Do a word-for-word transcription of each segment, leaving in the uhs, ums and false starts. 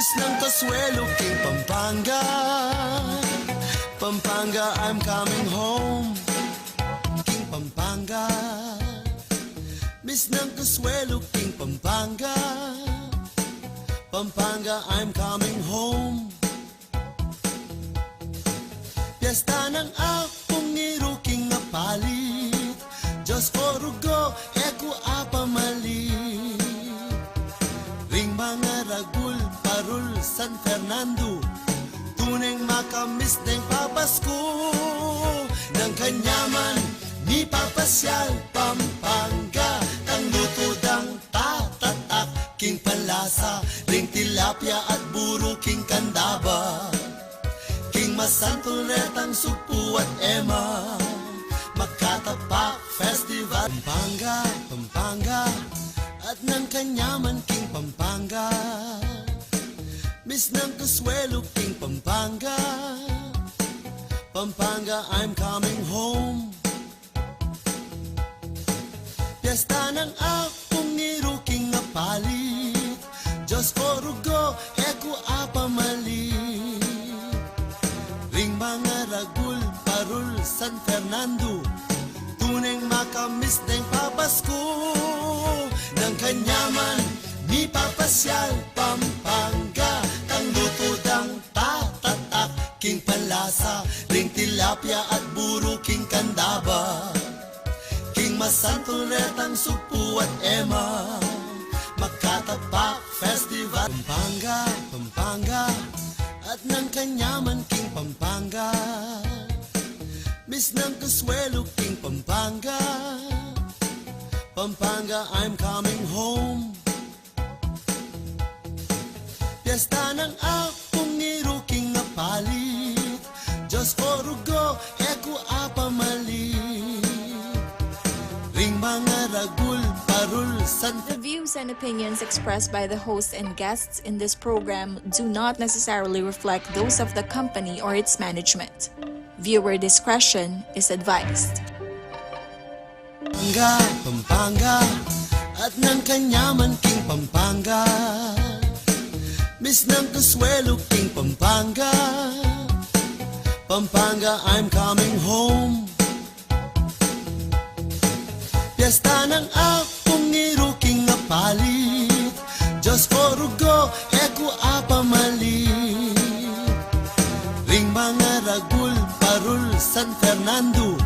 Miss ng Consuelo king Pampanga. Pampanga, I'm coming home. King Pampanga. Miss ng Consuelo king Pampanga. Pampanga, I'm coming home. Piyesta nang Apung Ngiru king Apalit. Diyos ko, rugo, e ku apamalit. Ring mangaragul, parul, San Fernando, tuneng makamiss deng papasku. Nang kanyaman mipapasyal Pampanga, tang lutu dang tatatak king panlasa, ring tilapia at buru king kandaba. King masantul retang Sugpu at Ema, makatapak festival. Pampanga, Pampanga, at nang kanyaman king Pampanga. Miss ng Consuelo king Pampanga. Pampanga, I'm coming home. Piyesta nang Apung Ngiru king Apalit. Diyos ko, rugo, e ku apamalit. Ring mangaragul, parul, San Fernando, tuneng makamiss deng papasku. Nang kanyaman mipapasyal Pampanga, tang lutu dang tatatak king panlasa, ring tilapia at buru king kandaba. King masantul retang Sugpu at Ema, makatapak festival. Pampanga, Pampanga, at nang kanyaman king Pampanga. Miss ng Consuelo king Pampanga. Pampanga, I'm coming home. Piyesta nang Apung Ngiru king Apalit. Diyos ko, rugo, e ku apamalit. Ring mangaragul, parul, San The views and opinions expressed by the host and guests in this program do not necessarily reflect those of the company or its management. Viewer discretion is advised. Pampanga, Pampanga, at nang kanyaman king Pampanga. Miss ng Consuelo king Pampanga. Pampanga, I'm coming home. Piyesta nang Apung Ngiru king Apalit. Diyos ko, rugo, e ku apamalit. Ring mangaragul, parul, San Fernando,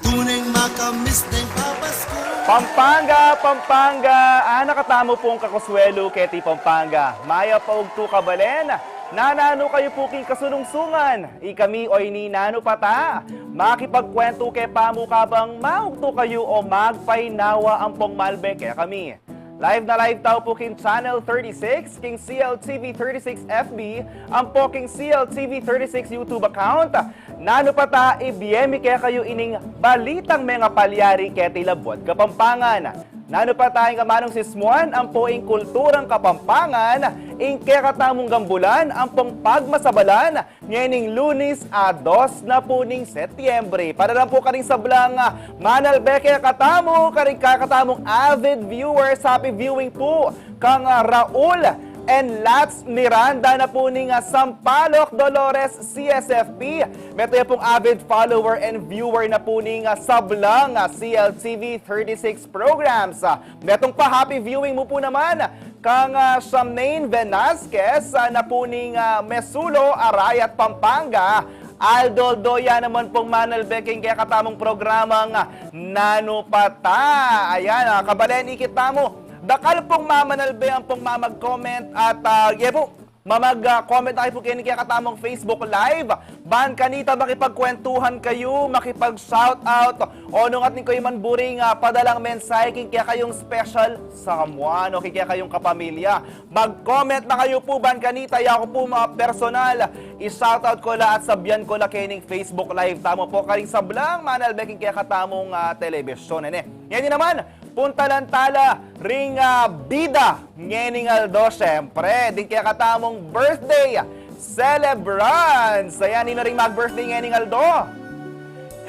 tuneng makamiss deng papasku. Pampanga, Pampanga, anak katamu pung kakonsuelo keti Pampanga. Mayap a ugtu, kabalen. Nananu kayu pu king kasulungsungan? Ikami o ini Nanu Pata, makipagkwentu ke pamu kabang maugtu kayu o magpainawa ampong malbe kekami. Live na live tau pu king Channel thirty-six, king C L T V thirty-six F B, ampo king C L T V thirty-six YouTube account. Nanu Pata, ibie mi kekayu ining balitang mengapalyari keti labot Kapampangan. Nanu Pata, ing amanung sismuan ampo ing kulturang Kapampangan, ing kekatamung gambulan ampong pagmasabalan, ngening Lunis a dos na pu ning Setyembre. Para lang pu karing sablang, ah, manalbe kekatamu, karing kekatamung avid viewers, happy viewing pu kang, ah, Raul and Lats Miranda na pu ning, ah, Sampaloc, Dolores, C S F P. Meto ya pung avid follower and viewer na pu ning, ah, sablang, ah, C L T V thirty-six programs. Ah, metung pa, happy viewing mu pu naman kang, ah, Shamaine Venasquez, ah, na pu ning, ah, Mesulo, Arayat, Pampanga. Aldo-aldo ya naman pung manalbe king kekatamung programang, ah, Nanu Pata. Ayan, ah, kabalen, ikit tamu, dakal pung mamanalbe ampong mamag-comment at, ah, ye pu, mamag, ah, comment na kayu pu keni kekatamung Facebook Live. Ban kanita makipagkwentuhan kayu, makipag-shoutout, o nung atin kayu man buring, ah, padalang mensahe king kekayung special someone o king kekayung kapamilya, mag-comment na kayu pu ban kanita, yaku pu mapersonal i-shoutout ku la at sabian ku la kening Facebook Live tamu pu karing sablang manalbe king kekatamung, ah, telebisyon. Ene, ngeni naman, puntalan tala ring, ah, bida ngening aldo, syempre, ding kekatamung birthday celebrants. Ayan, ninu ring mag-birthday ngening aldo?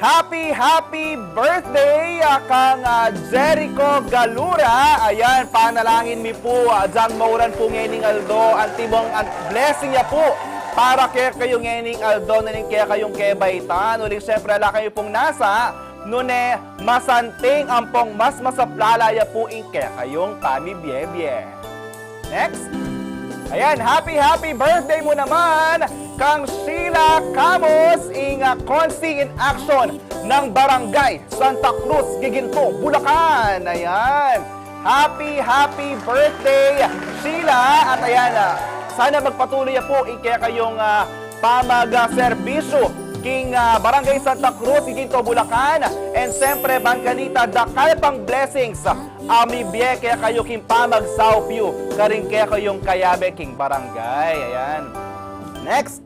Happy, happy birthday, ah, kang, ah, Jericho Galura. Ayan, panalangin mi pu, ah, dang mauran pu ngening aldo, antimo ngan blessing ya pu para kekayu ngening aldo, nune ing kekayung kebaitan. Uling siyempre, ala kayu pung nasa, nune masanting ampong mas masaplala ya pu ing kekayung pamibie-bie. Next. Ayan, happy, happy birthday mu naman kang Sheila Camus, ing, ah, Konsi in Action ng Barangay Santa Cruz, Giginto, Bulacan. Ayan. Happy, happy birthday, Sheila. At ayan, ah, sana magpatuloy ya pu ing kekayung, ah, pamag, ah, serbisyu king, ah, Barangay Santa Cruz, Giginto, Bulacan. And siyempre, ban kanita, dakal pang blessings a mibie kekayu king pamagsaup yu karing kekayung kayabe king barangay. Ayan. Next.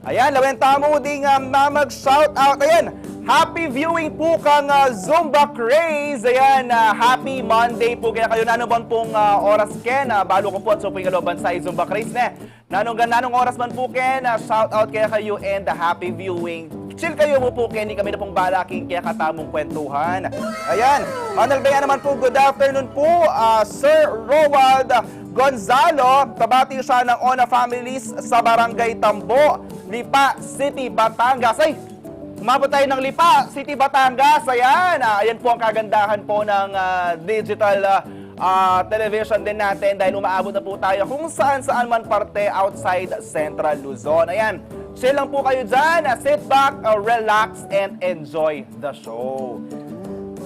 Ayan, lawen tamu ding, ah, mamag shout out. Ayan, happy viewing pu kang, ah, Zumba Craze. Ayan, ah, happy Monday pu kekayu. Nanu man pung, ah, oras ken, ah, balu ku pu atsu pu ing kaloban sa Zumba Craze, ne? Nanung, nanung oras man pu ken, ah, shout out kekayu and, ah, happy viewing. Chill kayu mu pu ken, ikami na pung bala king kekatamung kwentuhan. Ayan, Manalbayan naman pu, good afternoon pu, ah, Sir Roald Gonzalo, pabati siya ng Ona Families sa Barangay Tambo, Lipa City, Batangas. Ay, umabot tayo ng Lipa City, Batangas. Ayan, ah, ayan po ang kagandahan po ng, ah, digital, ah, ah, television din natin dahil umaabot na po tayo kung saan-saan man parte outside Central Luzon. Ayan, chill lang po kayo dyan. Ah, sit back, ah, relax, and enjoy the show.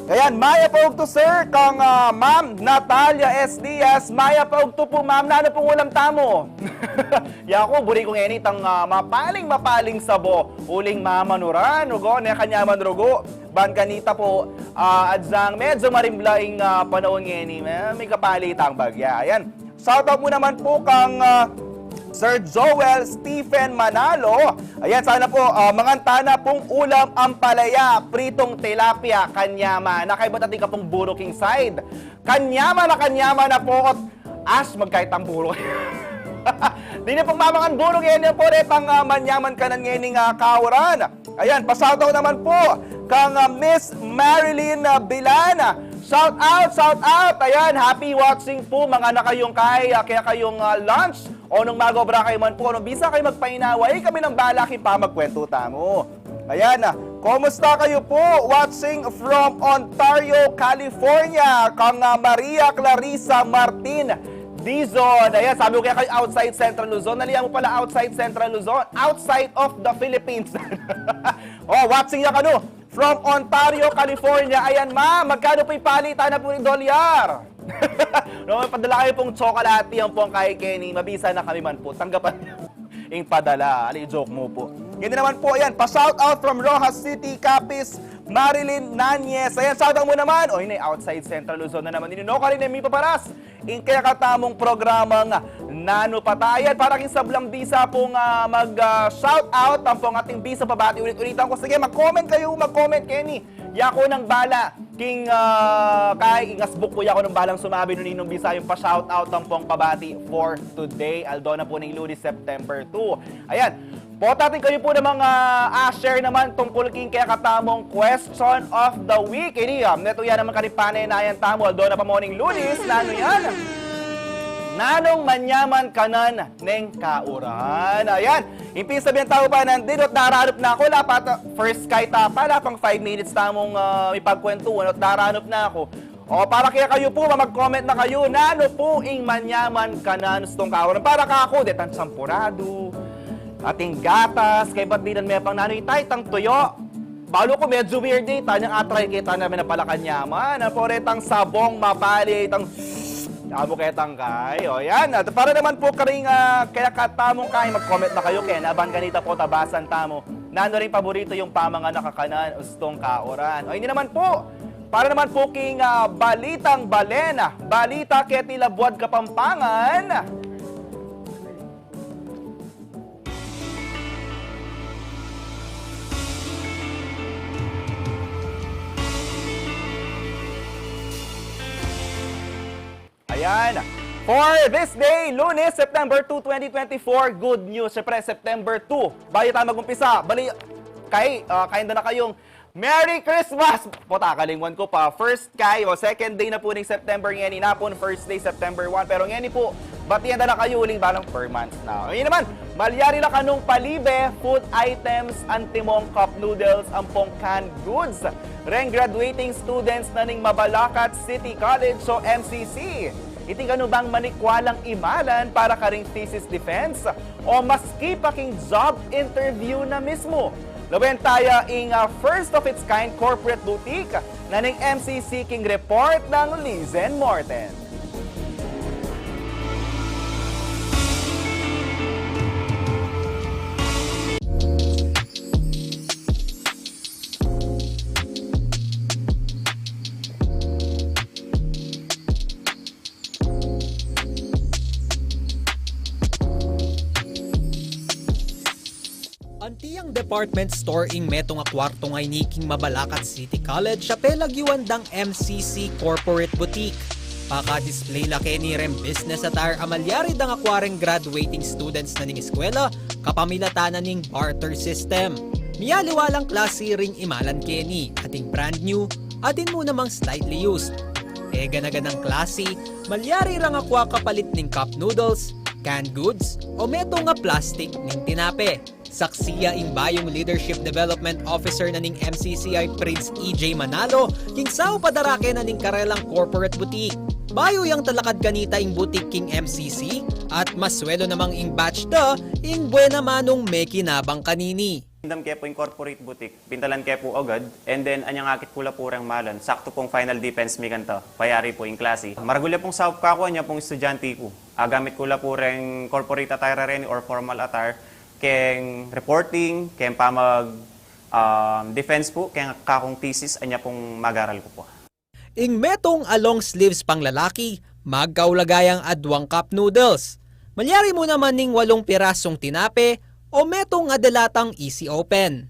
Ayan, mayap a ugtu, sir, kang, ah, Ma'am Natalia S Diaz. Mayap a ugtu pu, ma'am. Nanu pung ulam tamu? Yaku, buri ku ngeni itang, ah, mapaling, mapaling sabo. Uling mamanuran, rugu, ne kanyaman rugu. Ban kanita pu, ah, agyang medyu marimla ing, ah, panaun ngeni, me-, mikapali itang bagya. Ayan. Shout out mu naman pu kang, ah, Sir Joel Stephen Manalo. Ayan, sana pu, ah, mangan tana pung ulam ampalaya, pritong tilapia, kanyaman. Nakaibat atin ka pung buru king side. Kanyaman na, kanyaman na pu, ot, as, magkait ang buru. Di na pung mamangan buru ngeni pu, retang, ah, manyaman kanan ngening, ah, kauran. Ayan, pa-shoutout naman pu kang, ah, Miss Marilyn, ah, Bilan. Shout out, shout out. Ayan, happy watching pu, mangan na kayung kay, ah, kekayung, ah, lunch. O nung mag-obra kayu man pu, nung bisa kayu magpainawa, ikami nang bala king pamagkwentu tamu. Ayan, ah, kumusta kayu pu? Watching from Ontario, California, kang, ah, Maria Clarissa Martin Dizon. Ayan, sabi ku kaya kayu outside Central Luzon. Nalian mu pala outside Central Luzon. Outside of the Philippines. O, watching ya kanu. From Ontario, California. Ayan, ma'am. Magkanu pu ing pali tana pu ning dolyar? No, padala kayu pung tsokolate, yan pu ang kay Kenny. Mabisa na kami man pu. Tanggapan ing padala. Ali, joke mu pu. Ngeni naman pu, ayan, pa-shoutout from Roxas City, Capiz, Marilyn Nanyes. Ayan, shoutout mu naman. O, ini, outside Central Luzon na naman. Ini, no, karin, e mi paparas ing kekatamung programang Nanu Patay. Ayan, para king sablang bisa pung, ah, mag, ah, shoutout, ampong ating bisa pabati, ulit-ulitan ku. Sige, mag-comment kayu, mag-comment, Kenny. Yaku nang bala king, ah, kay ing asbuk ku, yaku nang balang sumabi nung ninung bisa yung pa-shoutout ampong pabati for today. Aldo na pu ning Lunes, September two. Ayan. Potang atin kayu pu namang, ah, share naman tungkul king kekatamung question of the week. Ini, ah, neto ya naman karing panaynayan tamu. Aldo na pa mu ning Lunes, nanu yan? Nanung manyaman kanan neng kauran? Ayan. Ing pisabian tau pa nandin, ot daranup na ku, ala pa ta, first kay ta pa, ala pang five minutes tamung, ah, mipagkwentuhan, ot daranup na ku. O, para kekayu pu, mag-comment na kayu, nanu pu ing manyaman kanan stung kauran? Para kaku, detang tsamporado, ating gatas, kaybat dinan me pang nanu ita, itang tuyo. Balu ku medyu weird ita, nyang atry ke ita, na me na pala kanyaman. Apo retang sabong, mapali, itang, amu ketang kay. O, yan. At para naman pu karing, ah, kekatamung kay, mag-comment na kayu, kaya naban kanita pu, tabasan tamu. Nanu ring paborito yung pamangan na kakanan stung kauran? O, ini naman pu, para naman pu king, ah, Balitang Balen, ah, balita keti Labuad, Kapampangan. Ayan. For this day, Lunes, September two, twenty twenty-four, good news. Siyempre, September two. Bayu tamu mag-umpisa, bali, Kay, ah, kain da na kayung Merry Christmas! Puta, kalingwan ku pa. First kay, o second day na pu ning September ngeni, na pun first day, September one. Pero ngeni pu, batian da na kayu uling balang per month na. Ngeni naman, malyari la kanung palibe, food items, antimong cup noodles, ampong canned goods reng graduating students na ning Mabalacat City College o M C C. Iti kanu bang manikwa lang imalan para karing thesis defense o maski pa king job interview na mismu. Lawen taya ing, ah, first of its kind corporate boutique na ning M C C king report nang Lizen Morten. Antiang department store ing metung a kwartung ayni king Mabalacat City College a pelagyuan dang M C C Corporate Boutique. Paka-display la keni reng business attire a malyari dang akwa reng graduating students na ning eskwela kapamilatan na ning barter system. Mialiwa lang klasi ring imalan keni, atin brand new, atin mu namang slightly used. E gana-ganang klasi, malyari rang akwa kapalit ning cup noodles, canned goods, o metung a plastic ning tinape. Saksi ya ing bayung Leadership Development Officer na ning M C C a i Prince E J Manalo, king saup a darake na ning karelang corporate boutique. Bayu yang talakad kanita ing boutique king M C C, at maswelo namang ing batch da, ing buena manung mekinabang kanini. Pintalan ke pu ing corporate boutique, pintalan ke pu agad, and then anyang akit ku la pu reng malan, saktu pung final defense mi kanta, payari pu ing klasi. Maragul ya pung saup kaku, anya pung estudyante ku. Agamit ku la pu reng corporate attire reni or formal attire, keng reporting, keng pamag, um, defense pu, keng kakung thesis, anya pung magaral ku pu. Ing metung a long sleeves panglalaki, magkaulaga yang adwang cup noodles. Malyari mu naman ning walung pirasung tinape o metung a delatang easy open.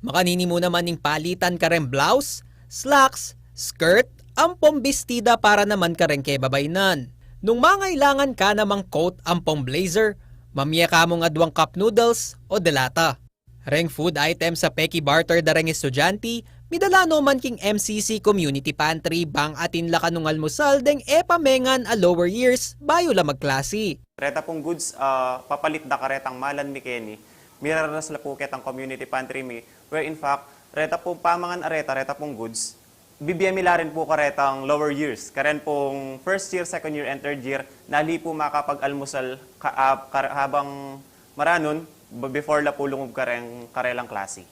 Makanini mu naman ning palitan kareng blouse, slacks, skirt, ampong bestida para naman kareng kebabainan. Nung mangailangan ka namang coat ampong blazer, mamie ka mung adwang cup noodles o delata. Reng food items a peki-barter da reng estudyante, midala no man king M C C Community Pantry bang atin la kanung almusal deng e pa mengan a lower years bayu la magklasi. Reta pung goods, ah, papalit da karetang malan mi keni, miraras la pu ketang community pantry mi, where in fact, reta pung pamangan a reta, reta pung goods, bibie mi la rin pu karetang lower years. Karen pung first year, second year, and third year, nali pu makapag-almusal ka, ah, kar-, habang maranun, b-, before la pu lungub kareng karelang klasi.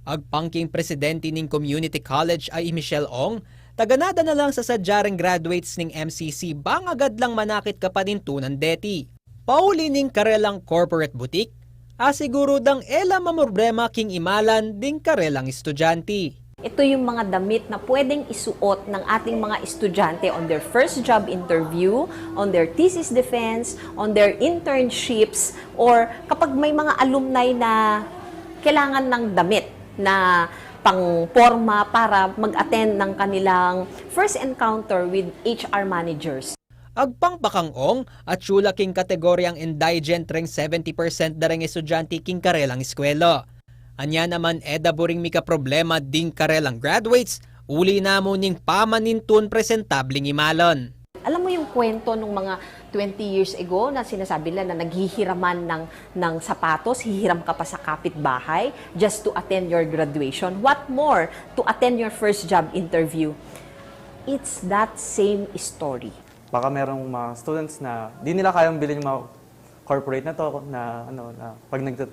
Agpang king presidente ning community college a i Michelle Ong, taganada na lang sa sadya reng graduates ning M C C bang agad lang manakit kapanintunan deti. Pauli ning karelang corporate boutique, asiguru dang e la mamroblema king imalan ding karelang estudyante. Ito yung mga damit na pwedeng isuot ng ating mga estudyante on their first job interview, on their thesis defense, on their internships, or kapag may mga alumni na kailangan ng damit na pangporma para mag-attend ng kanilang first encounter with H R managers. Agpang pa kang Ong, atyu la king kategoryang indigent reng seventy percent da reng estudyante king karelang eskwela. Anya naman e da buring mikaproblema ding karelang graduates, uli na mu ning pamanintun presentabling imalan. Alam mo yung kwento nung mga twenty years ago na sinasabi nila na naghihiraman ng, ng sapatos, hihiram ka pa sa kapitbahay just to attend your graduation? What more to attend your first job interview? It's that same story. Baka merong mga students na di nila kayang bilhin yung mga corporate na to, na, ano, na pag nag-,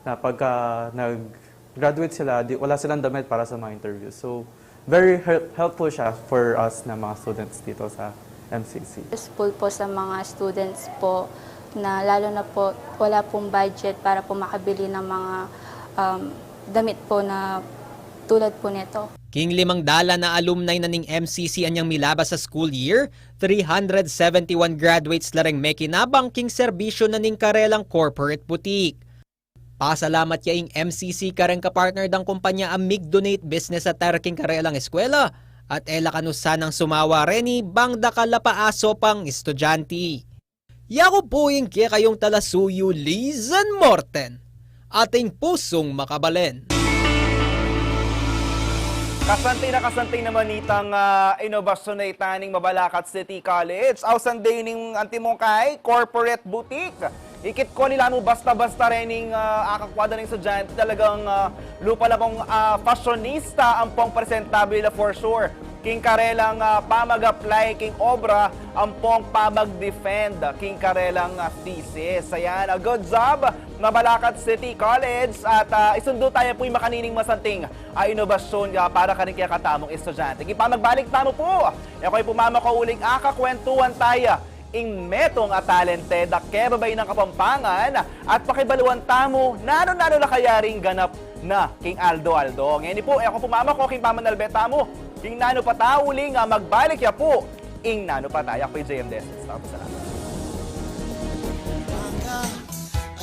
na pagka nag-graduate sila, di, wala silang damit para sa mga interview. So, very help-, helpful siya for us na mga students dito sa M C C. Useful po sa mga students po na lalo na po wala pong budget para po makabili ng mga, um, damit po na tulad po nito. King limang dalan na alumni na ning M C C anyang milabas a school year, three hundred seventy-one graduates la reng mekinabang king serbisyu na ning karelang corporate boutique. Pasalamat ya ing M C C kareng kapartner dang kumpanya a mig-donate business attire king karelang eskwela, at e la kanu sanang sumawa reni bang dakal la pa aso pang estudyante. Yaku pu ing kekayung talasuyu, Lizen Morten, ating pusung makabalen. Kasanting na kasanting naman itang, ah, inobasyon na ita ning Mabalacat City College. Ausan de ning antimong kay corporate boutique. Ikit ko, ali la mu basta-basta rening, ah, akakwa da ring estudyante, talagang, ah, lupa la pong, ah, fashionista ampong presentable la for sure. King karelang, ah, pamag-apply king obra ampong pamag-defend king karelang, ah, thesis. Ayan, a good job, Mabalacat City College. At, ah, isundu taya pu ing makanining masanting, ah, inobasyon, ah, para karing kekatamung estudyante. King pamagbalik tamu pu, e ko pu mamako uling akakwentuhan taya ing metung a talented a kebabaing Kapampangan at pakibaluan tamu nanu-nanu la kaya ring ganap na king aldo-aldo. Ngeni pu, e ko pu mamako king pamanalbe tamu king Nanu Pa Ta, uling, ah, magbalik ya pu ing Nanu Pa Ta. Yaku pu i J M Destes. Maraming salamat. Pampanga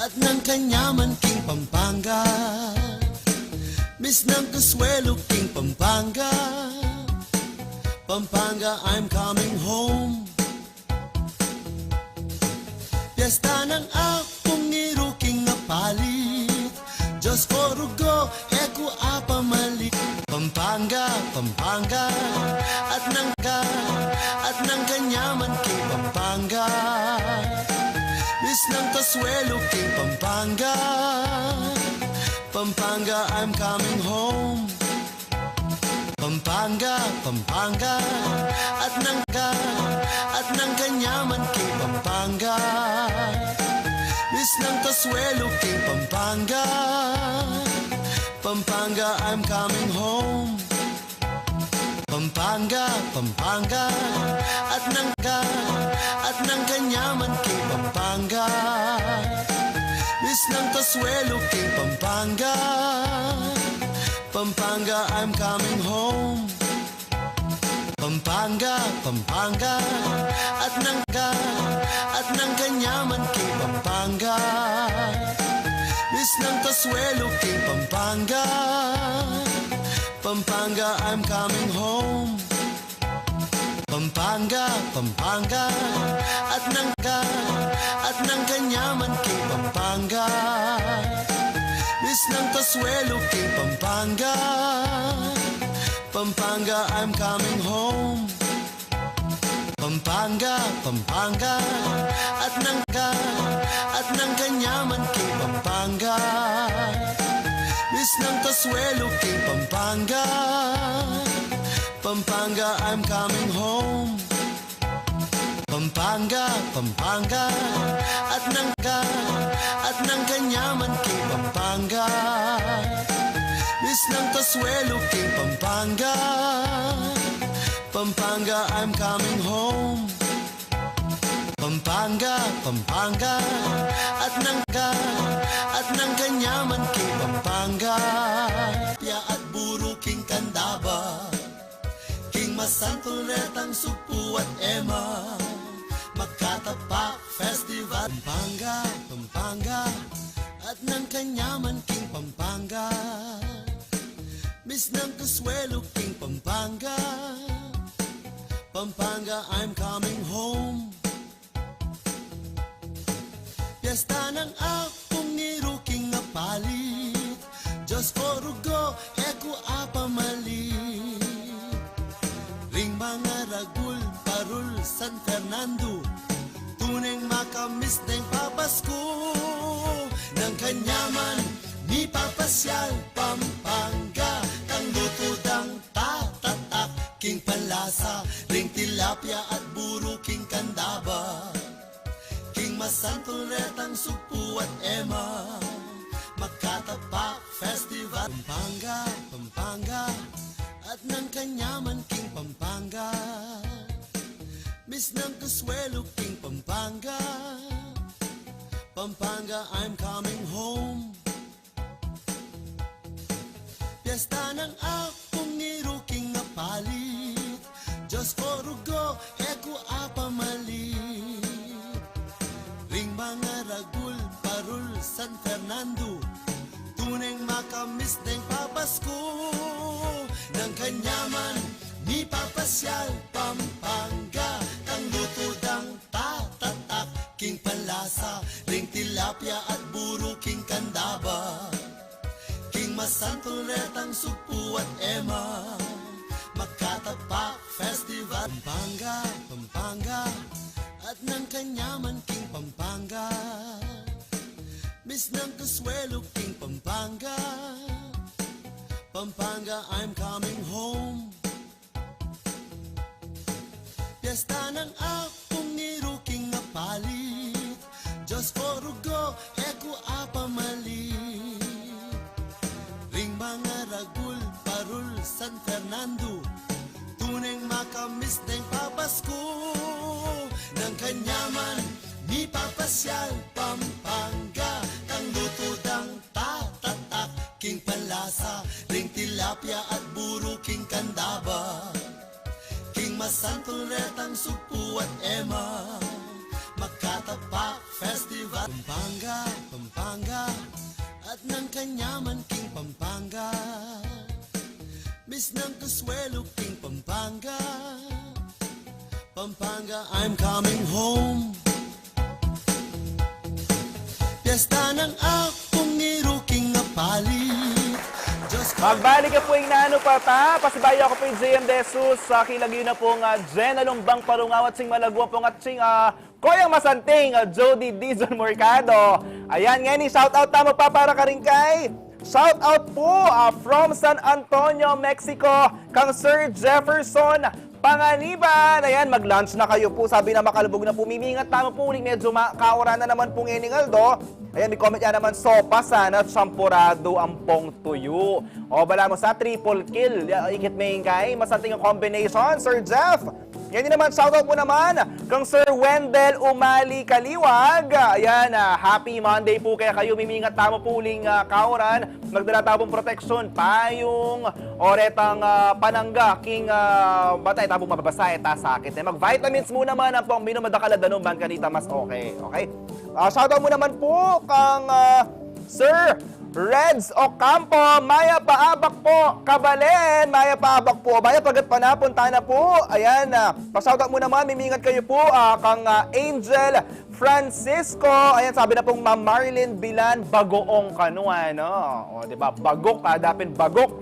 at nang kanyaman king Pampanga. Miss nang Consuelo king Pampanga. Pampanga, I'm coming home. Piyesta nang Apung i Ruking Apalit. Diyos ko, rugo, e ku apamali. Pampanga, Pampanga, at nang ga, at nang kanyaman king Pampanga. Miss nang Consuelo king Pampanga. Pampanga, I'm coming home. Pampanga, Pampanga, at nang ga, at nang kanyaman king Pampanga. Miss nang Consuelo king Pampanga. Pampanga, I'm coming home. Pampanga, Pampanga, at nang ga, at nang kanyaman king Pampanga. Miss nang Consuelo king Pampanga. Pampanga, I'm coming home. Pampanga, Pampanga, at nang ga, at nang kanyaman king Pampanga. Miss nang Consuelo king Pampanga. Pampanga, I'm coming home. Pampanga, Pampanga, at nang ga, at nang kanyaman king Pampanga. Miss nang Consuelo king Pampanga. Pampanga, I'm coming home. Pampanga, Pampanga, at nang ga, at nang kanyaman king Pampanga. Miss nang Consuelo king Pampanga. Pampanga, I'm coming home. Pampanga, Pampanga, at nang ga, at nang kanyaman king Pampanga. Miss nang Consuelo king Pampanga. Pampanga, I'm coming home. Pampanga, Pampanga, at nang ga, at nang kanyaman king Pampanga. Pia at buru king Candaba, king masantul retang sugpu at ema, Makatapak Festival. Pampanga, Pampanga, at nang kanyaman king Pampanga. Miss nang Consuelo king Pampanga. Pampanga, I'm coming home. Piyesta nang Apung i Ruking Apalit. Diyos ko, rugo, e ku apamali. Ring mangaragul, parul, San Fernando, tuneng makamiss deng papasku. Nang kanyaman mipapasyal Pampanga, tang lutu dang tatatak king panlasa, ring tilapia at buru king Candaba, king masantul retang sugpu at ema, Makatapak Festival. Pampanga, Pampanga, at nang kanyaman king Pampanga. Miss nang Consuelo king Pampanga. Pampanga, I'm coming home. Piyesta nang Apung i Ruking Apalit. Diyos ko, rugo, e ku apamali. Ring mangaragul, parul, San Fernando, tuneng makamiss deng papasku. Nang kanyaman mipapasyal Pampanga, tang lutu dang tatatak king panlasa, ring tilapia at buru king Candaba, king masantul retang sugpu at ema, At nang kanyaman king Pampanga, Miss nang Consuelo king Pampanga, Pampanga, I'm coming home. Piyesta nang Apung Ngiru king Apalit, Diyos ko rugo, e ku apamalit. Ring mangaragul, parul, San Fernando, tuneng makamis deng papasku. Nang kanyaman mipapasyal Pampanga, tang lutu dang tatatak king panlasa, ring tilapia at buru king kandaba. King masantul retang Sugpu at Ema, Makatapak Festival. Pampanga, Pampanga, at nang kanyaman king Pampanga, Miss nang Consuelo king Pampanga, Pampanga, I'm coming home. Piyesta nang Apung Ngiru king Apalit, Diyos ko. Magbalik ya pu ing Nanu Pata. Pasibayu ku pu i J M De Jesus, ah, kilalagiw na pung, ah, Jen Alumbang Parungaw at sing malagu pung at sing, ah, Koyang Masanting, ah, Jody Dizon Mercado. Ayan, ngeni, shout out tamu pa para karing kay. Shout out pu, ah, from San Antonio, Mexico, kang Sir Jefferson Panganiban. Ayan, mag-lunch na kayu pu. Sabi na makalubug na pu. Mimingat tamu pu uli, medyu ma-, kauran na naman pu ngening aldo. Ayan, mi-comment ya naman, sopas sana, champorado ampong tuyu. O, balamu sa triple kill. Ya, ikit me ing kay masanting a combination, Sir Jeff. Ngeni naman, shout out mu naman kang Sir Wendell Umali Kaliwag. Ayan, ah, happy Monday pu kekayu. Mimingat tamu pu uling, ah, kauran. Magdala tamu pung proteksyon, payung, o retang, ah, panangga king, ah, bang e tamu mababasa, e ta sakit, e. Mag-vitamins mu naman ampong minum, madakal a danum, ban kanita mas okay, okay? Ah, shout out mu naman pu kang, ah, Sir Reds Ocampo, mayap a abak pu, kabalen, mayap a abak pu, mayap a gatpanapun tana pu. Ayan, ah, pa-shout out mu naman, mimingat kayu pu, ah, kang, ah, Angel Francisco. Ayan, sabi na pung Ma'am Marlene Bilan, bagoong kanu, ano? O, di ba? Bagok, ah, dapin bagok.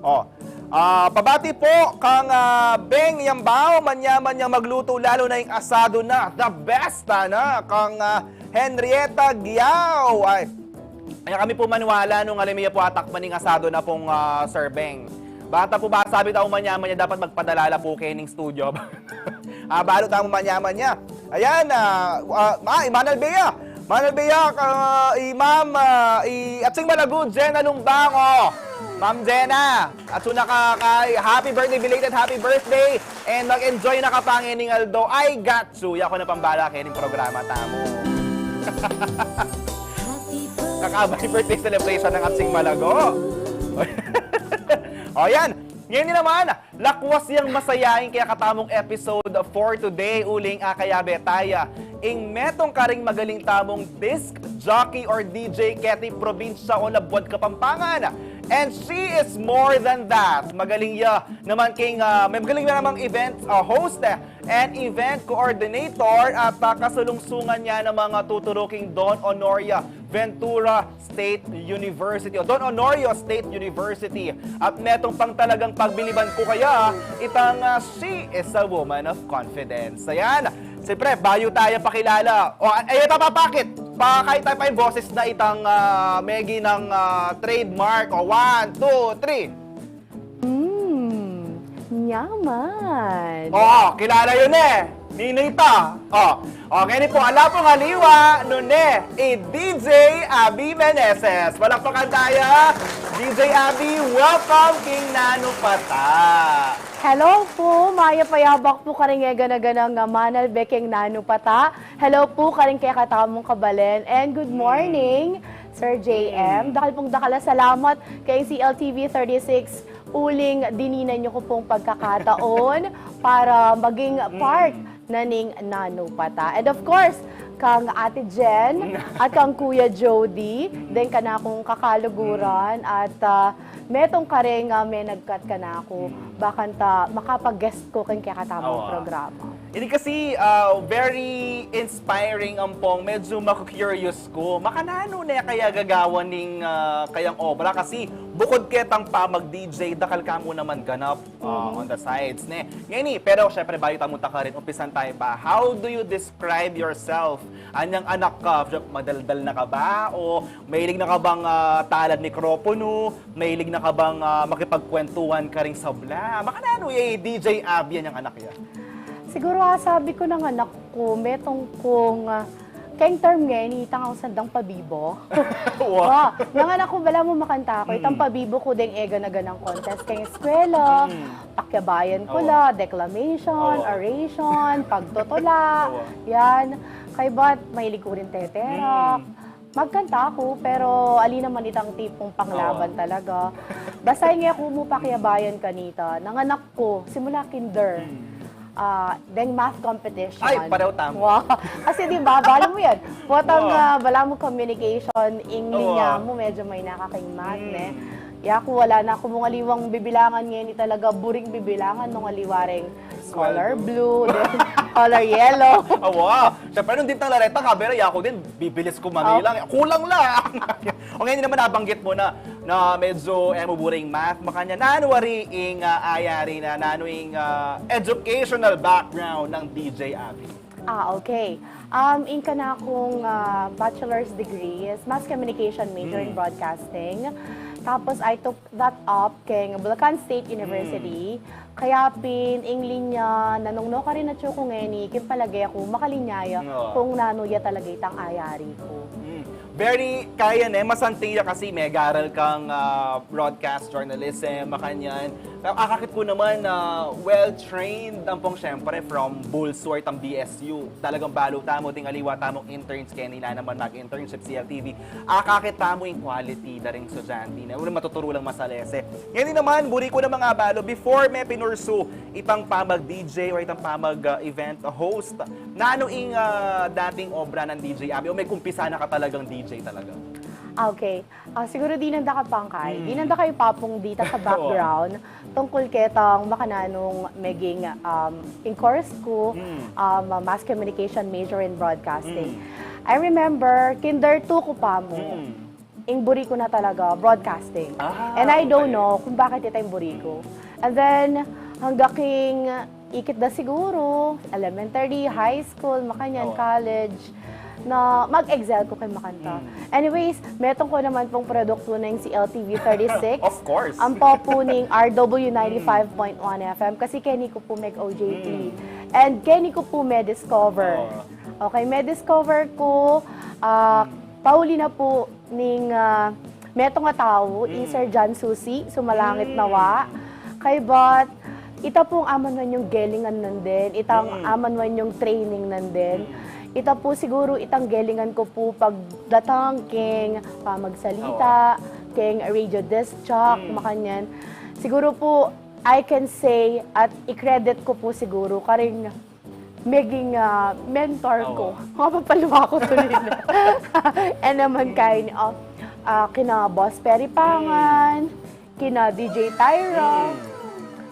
O. Ah, pabati pu kang, ah, Beng Yambao, manyaman yang maglutu, lalu na ing asado na, the best, tana, kang, ah, Henrietta Giao. Ay, kaya kami pu maniwala nung alam iya pu atakpan ing asado na pung, ah, Sir Beng. Bata pu ba, sabi tau manyaman ya, dapat magpadala la pu keni king studio. Ah, balu tamu manyaman ya. Ayan, ah, ah, ah, i Manal Bea. Manal Bea, ah, i Ma'am, ah, i, at sing malagu, Jenna Lumbango. Ma'am Jenna, at suna ka, kay, happy birthday, belated happy birthday. And mag-enjoy na ka pa ngening aldo. I got you. Yaku na pambala kening programa tamu. Kakabay birthday celebration ng ating malago. O, yan. Ngayon naman, lakwas yang masayain kekatamung episode for today, uling akayabe taya ing metung karing magaling tamung disc jockey or D J keti probinsya o labuad Kapampangan. And she is more than that. Magaling ya naman king, ah, may magaling ya namang event, ah, host, eh, and event coordinator at, ah, kasalungsungan ya ng mga tuturo king Don Honoria Ventura State University o Don Honorio State University. At metung pang talagang pagbiliban ku kaya itang, ah, she is a woman of confidence. Ayan. Siyempre, bayu taya pakilala. O, ay, ito, papakit. Pakita pa ing boses na itang, ah, Maggie ng, ah, trademark. O, one, two, three. Hmm, nyaman. Oo, kilala yu ne. Ninu ita? O, o, ngeni pu, ala pung aliwa nune, i D J Abby Meneses. Palakpakan taya. D J Abby, welcome king Nanu Pata. Hello pu, mayap a abak pu karing e gana-ganang, ah, Manal Bekeng Nanu Pata. Hello pu karing kekatamung kabalen. And good morning, Sir J M. Dakal pung dakal a salamat keng C L T V thirty-six uling dininan yu ku pung pagkakataon para maging part na ning Nanu Pata. And of course, kang Ate Jen at kang Kuya Jody, deng kanakung kakaluguran at, ah, metung karing, ah, menagkat kanaku, bakanta makapag-guest ku keng kekatamung programa. Ini kasi, ah, very inspiring ampong medyo maku-curious ku. Makananu ne kaya gagawan ning, ah, kayang obra? Kasi bukod ketang pamag-D J, dakal ka mu naman ganap, ah, on the sides, ne? Ngeni, pero syempre, bayu tamu takarin, umpisan tamu pa. How do you describe yourself? Anyang anak ka? Madaldal na ka ba? O mahilig na ka bang, ah, talad mikropono? Mahilig na ka bang, ah, makipagkwentuhan karing sabla? Makananu i D J Abby anyang anak ya? Siguru, ah, sabi ku nang anak ku, metung kung, ah, keng term ngeni, itang ausan dang pabibo. Wa. Wa, nang anak ku, balamu makanta ku, itang pabibo ku deng e gana-ganang contest keng eskwela, pakyabayan ku la, declamation, oration, pagtutula, yan. Kaybat, mahilig ku rin teterak. Magkanta ku, pero ali naman itang tipung panglaban talaga. Basta ing e ku mu pakyabayan kanita, nang anak ku, simula kinder, ah, deng math competition. Ay, pareho tamu. Wa. Kasi di ba, bala mu yan. Potang, ah, balamu communication, ing linya mu, medyo maina ka keng math, ne? Yaku, wala na ku mung aliwang bibilangan ngeni talaga, buring bibilangan nung aliwa reng color blue, then color yellow. Awa, syempre, nung ditang la reta, kabera, yaku din, bibilis ku Manila. Kulang la. O, ngeni naman, nabanggit mu na, na medyo, e mu buring math, makanyan, nanu wari ing, ah, ayari na, nanu ing, ah, educational background nang D J Abby? Ah, okay. Um, ing kanakung, ah, bachelor's degree is mass communication major in broadcasting. Tapos, I took that up keng Bulacan State University. Kaya pin, ing linya, nanung no karin atyu ku ngeni, king palage ku, makalinya ya kung nanu ya talaga itang ayari ku. Very kaya ne, masanting ya kasi megaral kang, ah, broadcast journalism, makanyan. Akakit ku naman na well-trained ampong, syempre, from Bulsur, itang B S U. Talagang balu tamu, ding aliwa tamung interns, keni la naman mag-internship C L T V. Akakit tamu ing quality da ring estudyante na, uling matuturu lang masalese. Ngeni naman, buri ku namang abalu, before me pinursu itang pamag-D J or itang pamag, ah, event host, nanu ing, ah, dating obra nang D J Abby? O may kumpisa na ka talagang D J talaga? Ah, okay. Ah, siguru dinan da ka pangkay. Dinan da kayu papung dita sa background tungkul ketang makananung meging, um, ing course ku, um, mass communication major in broadcasting. I remember, kinder two ku pa mu, ing buri ku na talaga, broadcasting. And I don't know kung bakit ita ing buri ku. And then, hanggang king ikit da siguru, elementary, high school, makanyan, college, na mag-excel ku keng makanta. Anyways, metung ku naman pung produktu ning C L T V thirty-six. Of course. Ampo pu ning R W ninety-five point one F M, kasi keni ku pu meg-O J T. And keni ku pu me-discover. Okay, me-discover ku, ah, pauli na pu ning, ah, metung a tau, i Sir John Susi, sumalangit na wa. Kaybat, ita pung amanuan yung gelingan nandin, itang amanuan yung training nandin. Ita pu siguru itang gelingan ku pu pagdatang keng pamagsalita, keng radio disc jock, makanyan. Siguru pu, I can say, at i-credit ku pu siguru karing meging, ah, mentor ku. Mapapaluwa ku tuli na. E naman kaya ni, ah, ah, kina Boss Perry Pangan, kina D J Tyra,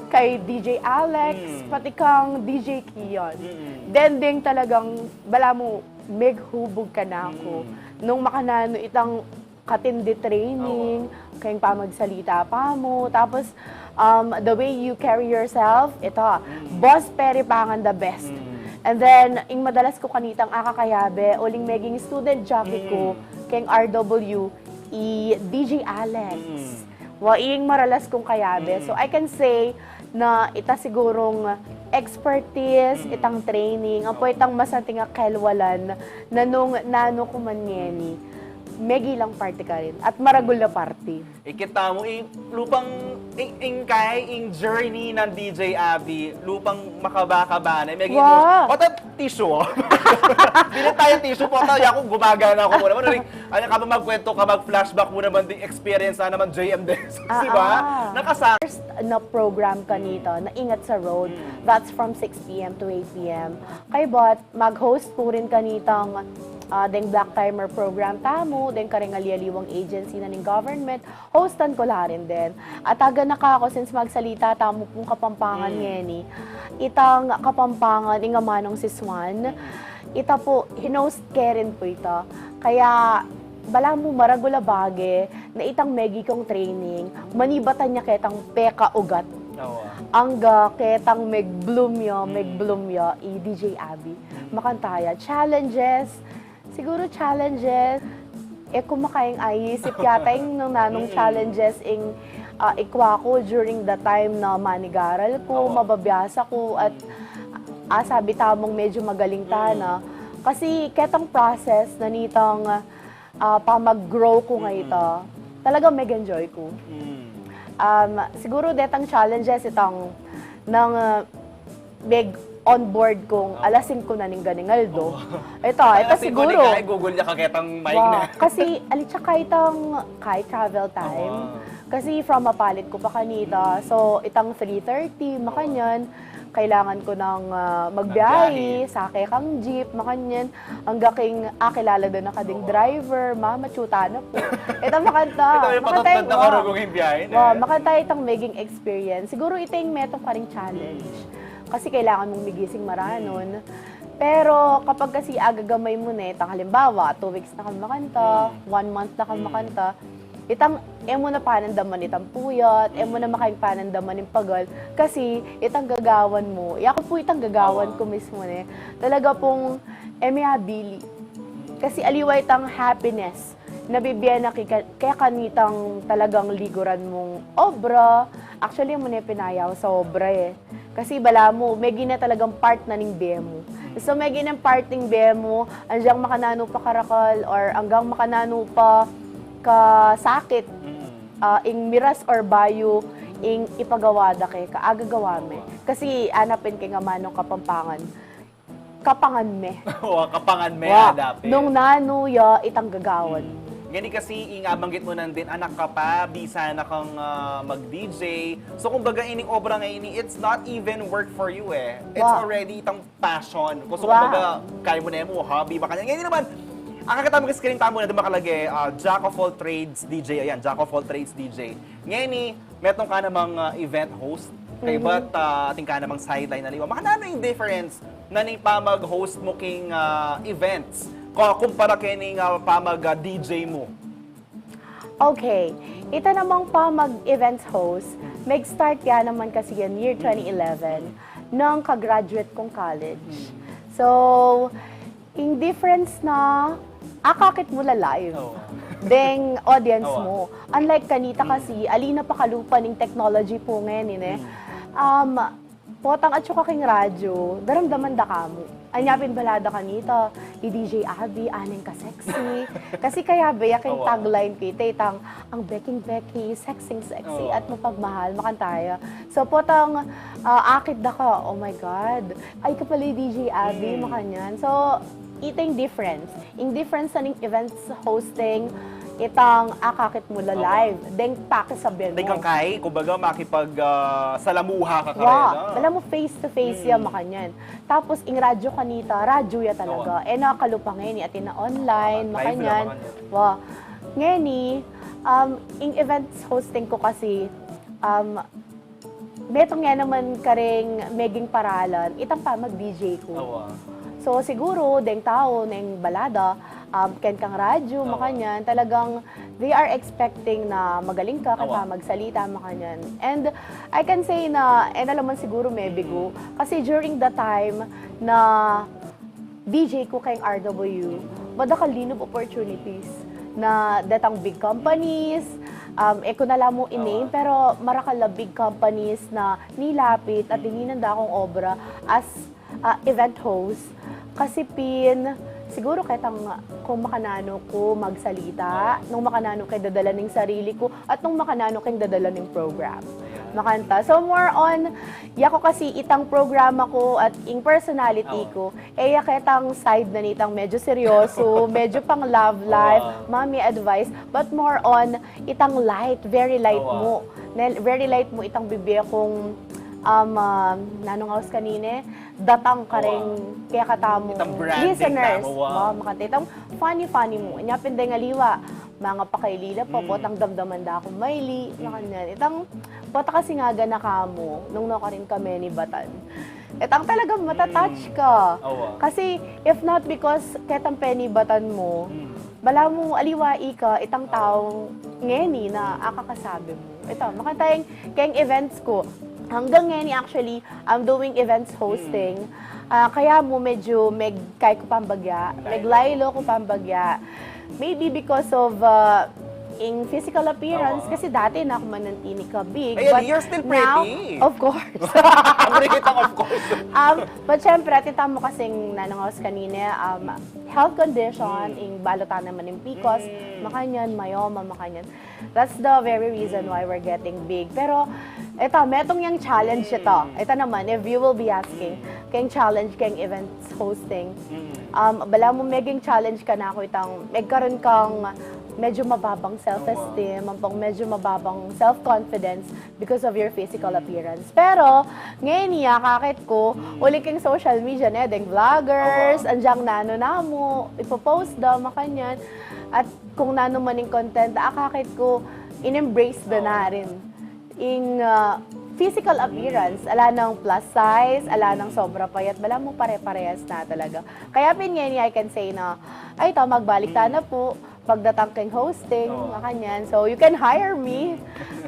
kay D J Alex, pati kang D J Kion. Then, ding talagang, balamu, meghubug kanaku. Nung makananu itang katindi training, keng pamagsalita pa mu. Tapos, um, the way you carry yourself, ita, Boss Perry Pangan the best. And then, ing madalas ku kanitang akakayabe, uling meging student jockey ku, keng R W, i D J Alex. Wa, ing maralas kung kayabe. So, I can say, na ita sigurung expertise, itang training, ampo itang masanting a kelwalan, na nung nanu ku man ngeni, megilang parti karin, at maragul a parti. Ikit tamu, ing, lupang, ing, ing kay, ing journey nang D J Abby, lupang makaba-kaba na, meging, wa, pota tissue. Bili tayo tissue, pota, yaku, gumagana ku muna. Ano, ring, ano ka ba, magkwento ka, mag-flashback mu naman ding experience na naman, J M Denzos, di ba? Nakasa- First na program kanita, na Ingat sa Road. That's from six P M to eight P M. Kaybat, mag-host pu rin kanitang ah, deng Black Timer program tamu, deng kareng ali-aliwang agency na ning government, hostan ku la rin den. At aganaka ku, since magsalita tamu pung Kapampangan ngeni, itang Kapampangan, ing amanung si Swan, ita pu, hinost ke rin pu ita. Kaya, balamu maragul a bage, na itang megi kung training, manibatan ya ketang pekaugat. Angga ketang meg-bloom ya, meg-bloom ya, i D J Abby. Makanta ya, challenges, siguru challenges, e ku makaing aisip yata ing nung nanung challenges ing, ah, ikwa ku during the time na manigaral ku, mababiasa ku, at, ah, sabi tamung medyo magaling ta na. Kasi ketang process na nitang, ah, pamag-grow ku ngeni, talagang meg-enjoy ku. Um, siguru detang challenges itang nang, ah, meg-onboard kung alas singko na ning ganing aldo. Ita, ita siguru. Ay, gugul ya ka ketang mic na. Kasi, ali, tsaka itang kai travel time. Kasi from Mapalad ku pa kanita. So, itang three thirty, makanyan, kailangan ku nang, ah, magbiyahe, sake kang jeep, makanyan. Angga king akilala da na ka ding driver, ma, matsuta na pu. Ita makanta. Ita, makanta ing, wa, makanta itang meging experience. Siguru ita ing metung karing challenge. Kasi kailangan mung migising maranun. Pero kapag kasi agagamay mu ne, itang halimbawa, two weeks na kang makanta, one month na kang makanta, itang e mu na panandaman itang puyat, e mu na makaing panandaman ing pagal, kasi itang gagawan mu, yaku pu itang gagawan ku mismu ne, talaga pung e me abili. Kasi aliwa itang happiness na bibie na keka, keka nitang talagang liguran mung obra. Actually, e mu ne pinayaw sa obra e. Kasi balamu, megi ne talagang part na ning bie mu. So, megi ne part ning bie mu, anggang makananu pa karakal, or anggang makananu pa kasakit, ah, ing miras or bayu, ing ipagawa da keka, agagawa me. Kasi ana pin keng amanung Kapampangan, kapangan me. Wa, kapangan me, wa, adapin. Nung nanu ya itang gagawan. Ngeni kasi, ing abanggit mu nandin, anak ka pa, bisa na kang, ah, mag-D J. So, kumbaga, ining obra ngeni, it's not even work for you e. It's already itang passion. Kung so, kumbaga, kaya mu na mu, hobby, makanyan. Ngeni naman, ang kakita mu kasi screen tamu na, di ba, kalage, ah, jack of all trades D J. Ayan, jack of all trades D J. Ngeni, metung ka namang, ah, event host. Kaybat, ah, atin ka namang sideline aliwa. Makananu ing difference na ning pamag-host mu king, ah, events ko kumpara kening, ah, pamag, ah, D J mu? Okay. Ita namang pamag-events host, meg-start ya naman kasi yan year twenty eleven, nung ka-graduate kung college. So, ing difference na, akakit mu la live deng audience mu. Unlike kanita kasi, ali na pakalupa ning technology pu ngeni, ne? Um, potang atsu ka king radyo, daramdaman da ka mu. Anya pin bala da kanita, i D J Abby, aning ka-sexy. Kasi kayabe ya king tagline ku ita, itang, ang Beking Becky, sexing sexy, at mapagmahal, makanta ya. So, potang, ah, akit da ka, oh my God, ay ka pala i D J Abby, makanyan. So, ita ing difference. Ing difference na ning events hosting, itang akakit mu la live, deng pakisabyan mu. Deng kang kai, kumbaga, makipag, ah, salamuha ka karela. Balamu face to face ya, makanyan. Tapos, ing radyo kanita, radyo ya talaga. E na kalupa ngeni, atin na online, makanyan. Wa. Ngeni, um, ing events hosting ku kasi, um, metung ya naman karing meging paralan, itang pamag-D J ku. So, siguru, deng tau, neng bala da, um, ken kang radyo, makanyan, talagang they are expecting na magaling ka, keng pamagsalita, makanyan. And I can say na, e na la man siguru mebigo. Kasi during the time na D J ku keng R W, madakal linub opportunities na detang big companies, um, e ku na la mu i-name, pero marakal a big companies na nilapit at dininan da kung obra as, ah, event host. Kasi pin, siguru ketang kung makananu ku magsalita, nung makananu ke dadala ning sarili ku, at nung makananu keng dadala ning program. Makanta. So, more on, yaku kasi itang programa ku at ing personality ku, e ya ketang side na nitang medyo seryoso, medyo pang love life, mommy advice, but more on, itang light, very light mu. Very light mu itang bibie kung Um, um, nanung aus kanine, datang karing kekatamu itang branding listeners. Tamu, ah. Wa, makanta itang funny-funny mu. Inya pin deng aliwa, mangapakailila pa, mm, potang damdaman da ku maili, mm, makanyan. Itang pota kasi nga ganaka mu, nung nukarin ka menibatan. Itang talagang matatouch ka. Awa. Kasi, if not because ketang penibatan mu, mm, balamu aliwa ika, itang tau ngeni na akakasabi mu. Ita, makanta ing keng events ku. Hanggang ngeni, actually, I'm doing events hosting. Hmm. Ah, kaya mu medyo megkay ku pambagya, meglaylo ku pambagya. Maybe because of, ah, ing physical appearance, kasi dati na ku manantini ka big, but now, you're still pretty. Of course. Pretty, of course. Um, but syempre, atin tamu kasing nanung aus kanine, um, health condition, ing balu ta naman ing picos, makanyan, myoma, makanyan. That's the very reason why we're getting big. Pero, eto, metung yang challenge ito. Ito naman, if you will be asking, keng challenge, keng events hosting. Um, balamu meging challenge kanaku itang, megkaroon kang medyo mababang self-esteem, ampong medyo mababang self-confidence because of your physical appearance. Pero, ngeni, akakit ku, uli keng social media, ne, deng vloggers, anjang nanu namu, ipopost da, makanyan. At kung nanu man ing content, akakit ku, in-embrace da na rin ing, ah, physical appearance. Ala nang plus size, ala nang sobra payat, balamu pare-parehas na talaga. Kaya pin ngeni, I can say na, ay, ito, magbalik ta na pu, pagdatang keng hosting, makanyan. So, you can hire me.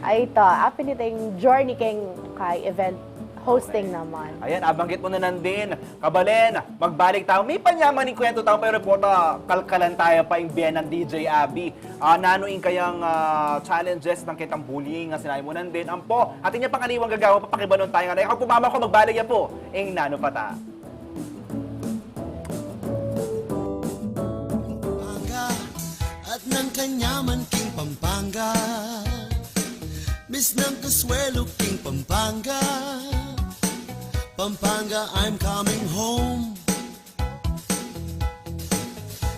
Ay, ito, apin ito ing journey keng kay event hosting naman. Ayan, abanggit mu na nandin. Kabalen, magbalik tamu. Mipanyamaning kwentu tamu, pero pota, kalkalan taya pa ing bie nang D J Abby. Ah, nanu ing kayang, ah, challenges nang ketang bullying a sinabi mu nandin? Ampo, atin ya pang aliwang gagawan, papakibanun taya ngana. Aku pu, mama ku, magbalik ya pu ing Nanu Pa Ta. Pampanga at nang kanyaman king Pampanga. Miss nang Consuelo king Pampanga. Pampanga, I'm coming home.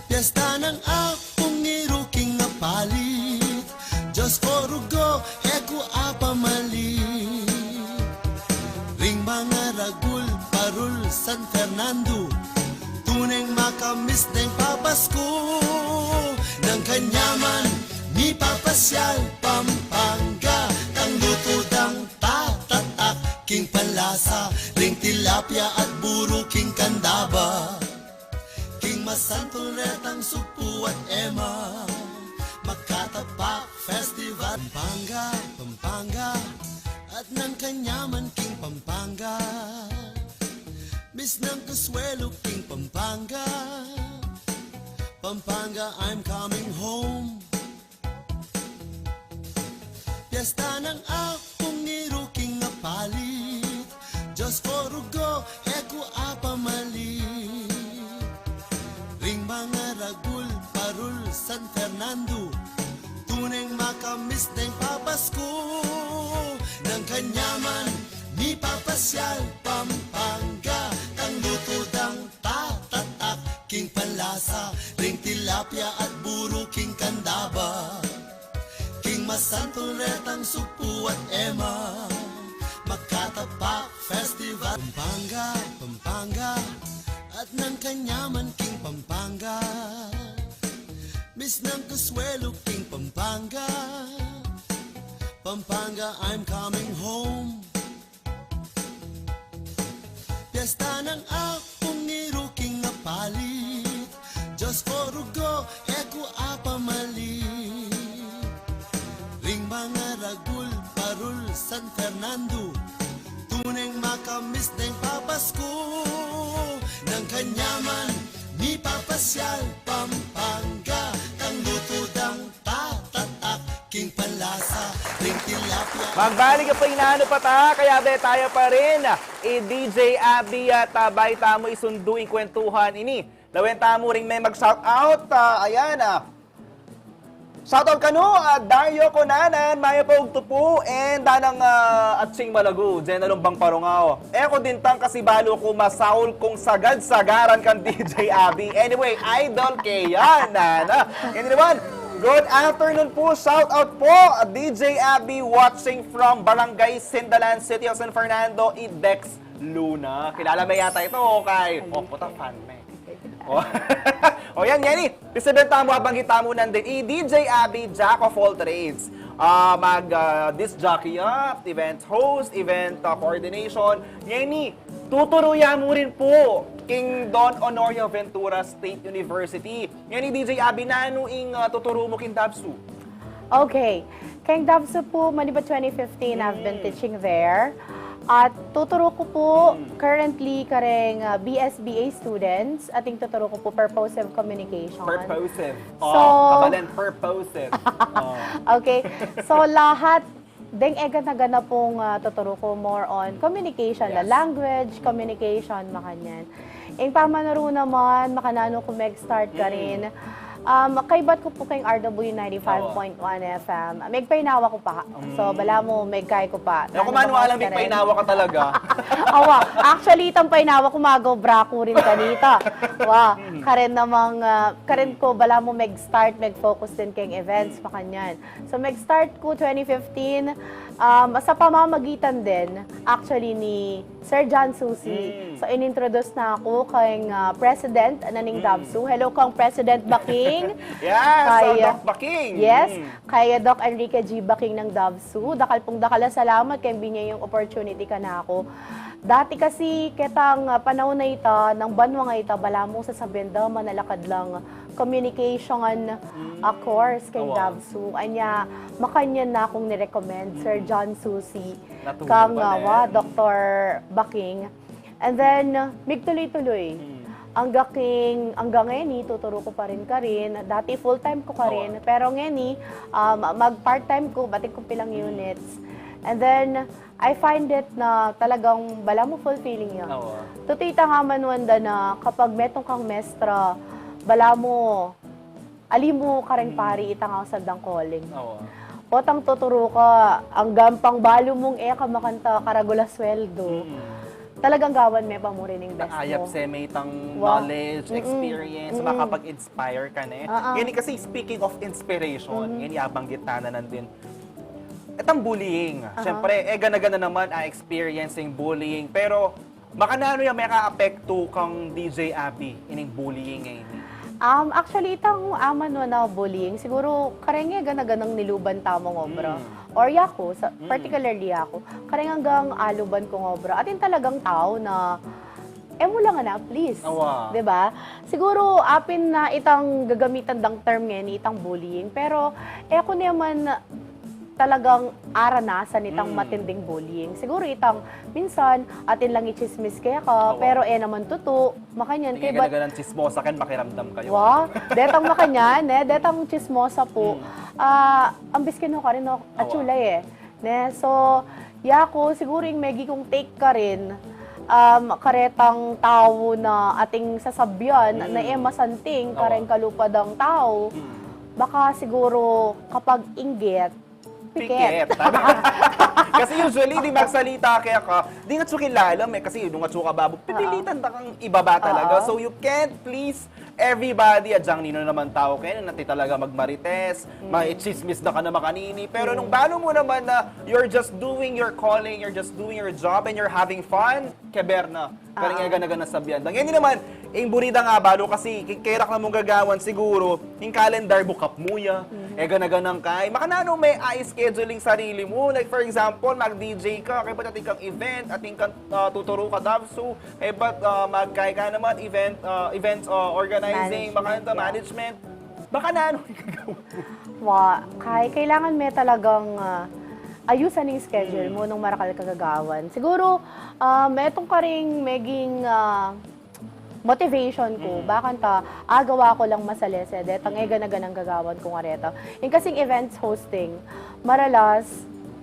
Piyesta nang Apung Iru king Apalit. Diyos ko, rugo, e ku apamalit. Ring mangaragul, parul, San Fernando, tuneng makamiss deng papasku. Nang kanyaman mipapasyal Pampanga, tang lutu dang tatatak king panlasa, ring tilapia at buru king kandaba. King masantul retang sugpu at ema, makatapak festival. Pampanga, Pampanga, at nang kanyaman king Pampanga. Miss nang Consuelo king Pampanga. Pampanga, I'm coming home. Piyesta nang Apung Iru king Apalit. Diyos ko, rugo, e ku apamalit. Ring mangaragul, parul, San Fernando, tuneng makamiss deng papasku. Nang kanyaman mipapasyal Pampanga, tang lutu dang tatatak king panlasa, ring tilapia at buru king kandaba. King masantul retang sugpu at ema, makatapak festival. Pampanga, Pampanga, at nang kanyaman king Pampanga. Miss nang Consuelo king Pampanga. Pampanga, I'm coming home. Piyesta nang Apung Iru king Apalit. Diyos ko, rugo, e ku apamalit. Ring mangaragul, parul, San Fernando, tuneng makamiss deng papasku. Nang kanyaman mipapasyal Pampanga, tang lutu dang tatatak king panlasa, ring tilapia. Magbalik ya pu ing Nanu Pa Ta, kaya be taya pa rin i D J Abby at, ah, bayu tamu isundu ing kwentuhan ini, lawen tamu ring me mag-shout out, ah, ayan, ah. Shout out kanu, ah, Dario Conanan, mayap a ugtu pu, and danang, ah, Atching Malagu, Jenna Lumbang Parungao. E ku dintang kasi balu ku masaul kung sagad-sagaran kang D J Abby. Anyway, idol ke yan, nana. Kaya naman, Good afternoon po. Shout out po, D J Abby, watching from Barangay Sindalan, City of San Fernando, i Dex Luna. Kilala mo yata ito, okay? O, puta, fan mo eh. O, o yan, yan eh. Di sabihin tamu, abanggit tamu nandin, i D J Abby, jack of all trades. Ah, mag ah, disc jockey ya, event host, event ah, coordination. Ngeni, tuturu ya mu rin po king Don Honorio Ventura State University. Ngeni, D J Abby, nanu ing ah, tuturu mu king DAVSU? Okay. Keng DAVSU po, manibat twenty fifteen, I've been teaching there. At tuturu ku po currently kareng ah, B S B A students, ating tuturu ku po purposive communication. Purposive. So, oh, kabalen, purposive. Oh. Okay. So, lahat deng egana-gana pong ah, tuturu ku more on communication, the language, communication, makanyan. Ing pamanuru naman, makananu ku meg-start karin. Um, kaibat ku po keng R W ninety-five point one F M. Megpainawa ku pa. So, balamu, megkay ku pa. Naku, Manu, alam, megpainawa ka talaga. Awa, actually, itang painawa ku, magobra ku rin kanita. Wa, karin namang, ah, karin ku, balamu, meg-start, meg-focus din keng events, makanyan. So, meg-start ku twenty fifteen, um, sa pamamagitan din, actually, ni Sir John Susi. So, inintroduce na aku keng ah, president na ning DAVSU. Hello kang President Baking. Yes, kay, ah, Doc Baking. Yes, kay Doc Enrique G Baking ng DAVSU. Dakal pong dakal a salamat keng binie yung opportunity kanaku. Dati kasi, ketang ah, panahon na ita, nang banua nga ita, balamu, sasabian da, manalakad lang communication ah, course keng DAVSU. Anya, makanyan na kung ni-recommend, Sir John Susi, kang ah, wa, Doctor Baking. And then, uh, migtuloy-tuloy. Angga king, angga ngeni, tuturu ku pa rin karin. Dati full-time ku karin. Pero ngeni, um, mag-part-time ku, batik ku pilang units. And then, I find it na talagang balamu fulfilling ya. Tutu itang amanuan da na kapag metung kang mestra, balamu, ali mu kareng pari itang ausan dang calling. Potang tuturu ka, anggang pang balu mung e ka makanta karagul a sweldo. Talagang gawan me pa mu rin ing best mu. Ayap se me itang knowledge, experience, makapag-inspire ka ne. Ngeni kasi, speaking of inspiration, ngeni abanggit na nandin. Itang bullying. Siyempre, e gana-gana naman a experience ing bullying. Pero, makananu yang mekaapektu kang D J Abby ining bullying ngeni? Um, actually, itang amanuan a bullying, siguru kareng e gana-ganang niluban tamung obra. Or yaku, sa, particularly yaku, kareng anggang aluban kung obra. Atin talagang tau na, e mu lang ana, please. Diba? Siguru, apin na itang gagamitan dang term ngeni, itang bullying. Pero, e ku naman talagang aranasan itang matinding bullying. Siguro itang minsan, atin lang ichismis keka, pero e naman tutu, makanyan. Kaya gana-ganang chismosa, ken makiramdam kayu. Wa, detang makanyan, ne? Detang chismosa pu. Ah, ambis kinu karin, no? Atsula, e. Ne? So, yaku, siguro ing megi kung take karin, um, karetang tau na ating sasabian, na e masanting, kareng kalupa dang tau, baka siguro kapag inggit, piket. Piket. Kasi usually, di magsalita keka, di ngatsu kilala me, kasi nung ngatsu ka babo, pipilitan da kang ibaba talaga. So you can't please everybody. Adyang ninu naman tau keni, na atin talaga magmarites, maichismis da ka na makanini. Pero nung balu mu naman na you're just doing your calling, you're just doing your job, and you're having fun, keber na. Kareng e gana-ganang sabian da. Ngeni naman, ing buri da nga balu kasi, ke-, kerak na mung gagawan siguro, ing calendar bukap mu ya, e gana-ganang kay, makananu me a-schedule ing sarili mu. Like, for example, mag-D J ka, kaybat atin kang event, atin kang, ah, tuturu ka DAVSU, kaybat, ah, magkay ka naman, event, ah, events, ah, organizing, makanta, management. Makananu ing gagawan mu? Wa, kay, kailangan me talagang, ah, ayusan ing schedule mu nung marakal ka gagawan. Siguro, ah, metung karing meging, ah, motivation ku, bakanta, agawa ku lang masalese, detang e gana-ganang gagawan ku ngareta. Ing kasing events hosting, maralas,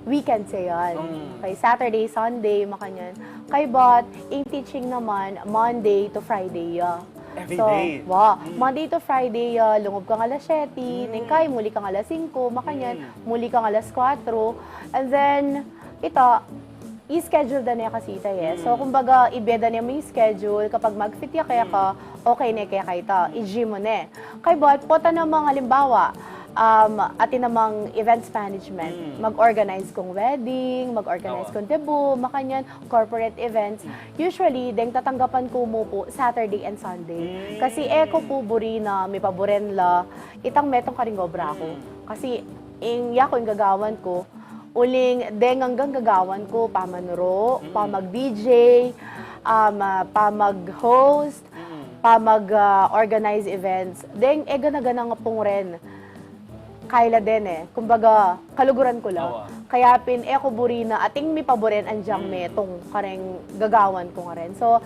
weekend se yan. Kay Saturday, Sunday, makanyan. Kaybat, ing teaching naman, Monday to Friday ya. Every day? So, wa, Monday to Friday ya, lungub kang alas siyete, neng kay, muli kang alas singko, makanyan, muli kang alas kwatro. And then, ita, i-schedule da ne kasi ita, e. So, kumbaga, ibie da ne mu ing schedule, kapag mag-fit ya keka, okay ne keka ita, iji mu ne. Kaybat, pota namang alimbawa, um, atin namang events management. Mm. Mag-organize kung wedding, mag-organize Awa. kung debut, makanyan, corporate events. Mm. Usually, deng tatanggapan ku mu pu Saturday and Sunday. Mm. Kasi e ku pu buri na mipaburen la itang metung karing obra ku. Mm. Kasi ing yaku, ing gagawan ku, uling deng anggang gagawan ku, pamanuru, Mm. pamag-D J, um, ah, pamag-host, Mm. pamag, ah, organize events. Deng e gana-ganang pung ren. Kaila den e. Kumbaga, kaluguran ku la. Awa. Kaya pin, e ku buri na atin mipaburen anjang Mm. metung kareng gagawan ku ngaren. So,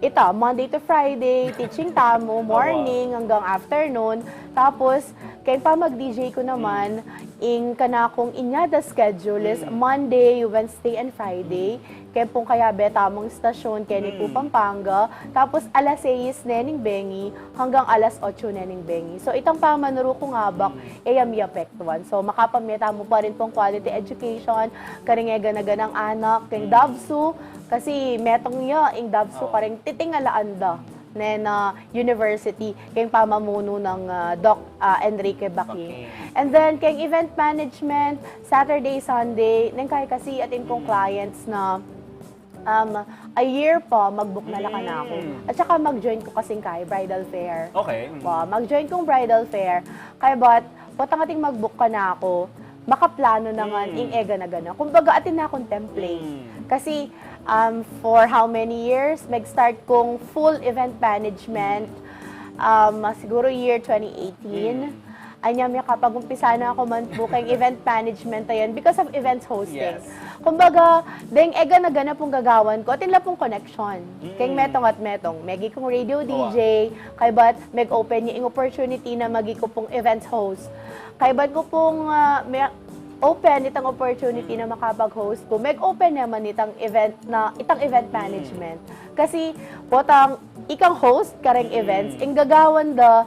ita, Monday to Friday, teaching tamu, Awa. morning anggang afternoon. Tapos, keng pamag-D J ku naman, Mm. ing kanakung inyada schedule is Mm. Monday, Wednesday, and Friday. Mm. Keng pung kayabe tamung stasyon, keni pu Mm. Pampanga. Tapos, alas seis nening bengi anggang alas otso nening bengi. So, itang pamanuru kung abak, Mm. e ya miapektuan. So, makapamie tamu pa rin pung quality education, karing e gana-ganang anak, keng Mm. DOVSU, kasi metung ya, ing DOVSU, Awa. karing titingalaan da nen, ah, university, keng pamamunu nang, ah, Doc, ah, Enrique Baking. Baking. And then, keng event management, Saturday, Sunday, neng kaya kasi atin kung Mm. clients na, um, a year pa, mag-book na la Mm. kanaku. At saka mag-join ku kasing kaya bridal fair. Okay. Mm. Wa, mag-join kung bridal fair. Kaya but, potang atin mag-book kanaku, makaplano na ngan Mm. ing e gana-gana. Kumbaga, atin na kung template. Mm. Kasi, um, for how many years, nag-start kung full event management, um, siguro year twenty eighteen. Mm. Anya, makapag-umpisa na ku man pu keng event management a yan because of events hosting. Yes. Kumbaga, deng e gana-gana pung gagawan ku, atin la pung connection. Mm. Keng metung at metung. Megi kung radio Awa. D J, kaya but, meg-open ya ing opportunity na magi ku pung events host. Kaya but ku pung, ah, me-, open itang opportunity Mm. na makapag-host ku, meg-open naman itang event na, itang event Mm. management. Kasi, potang, ikang host kareng Mm. events, ing gagawan da,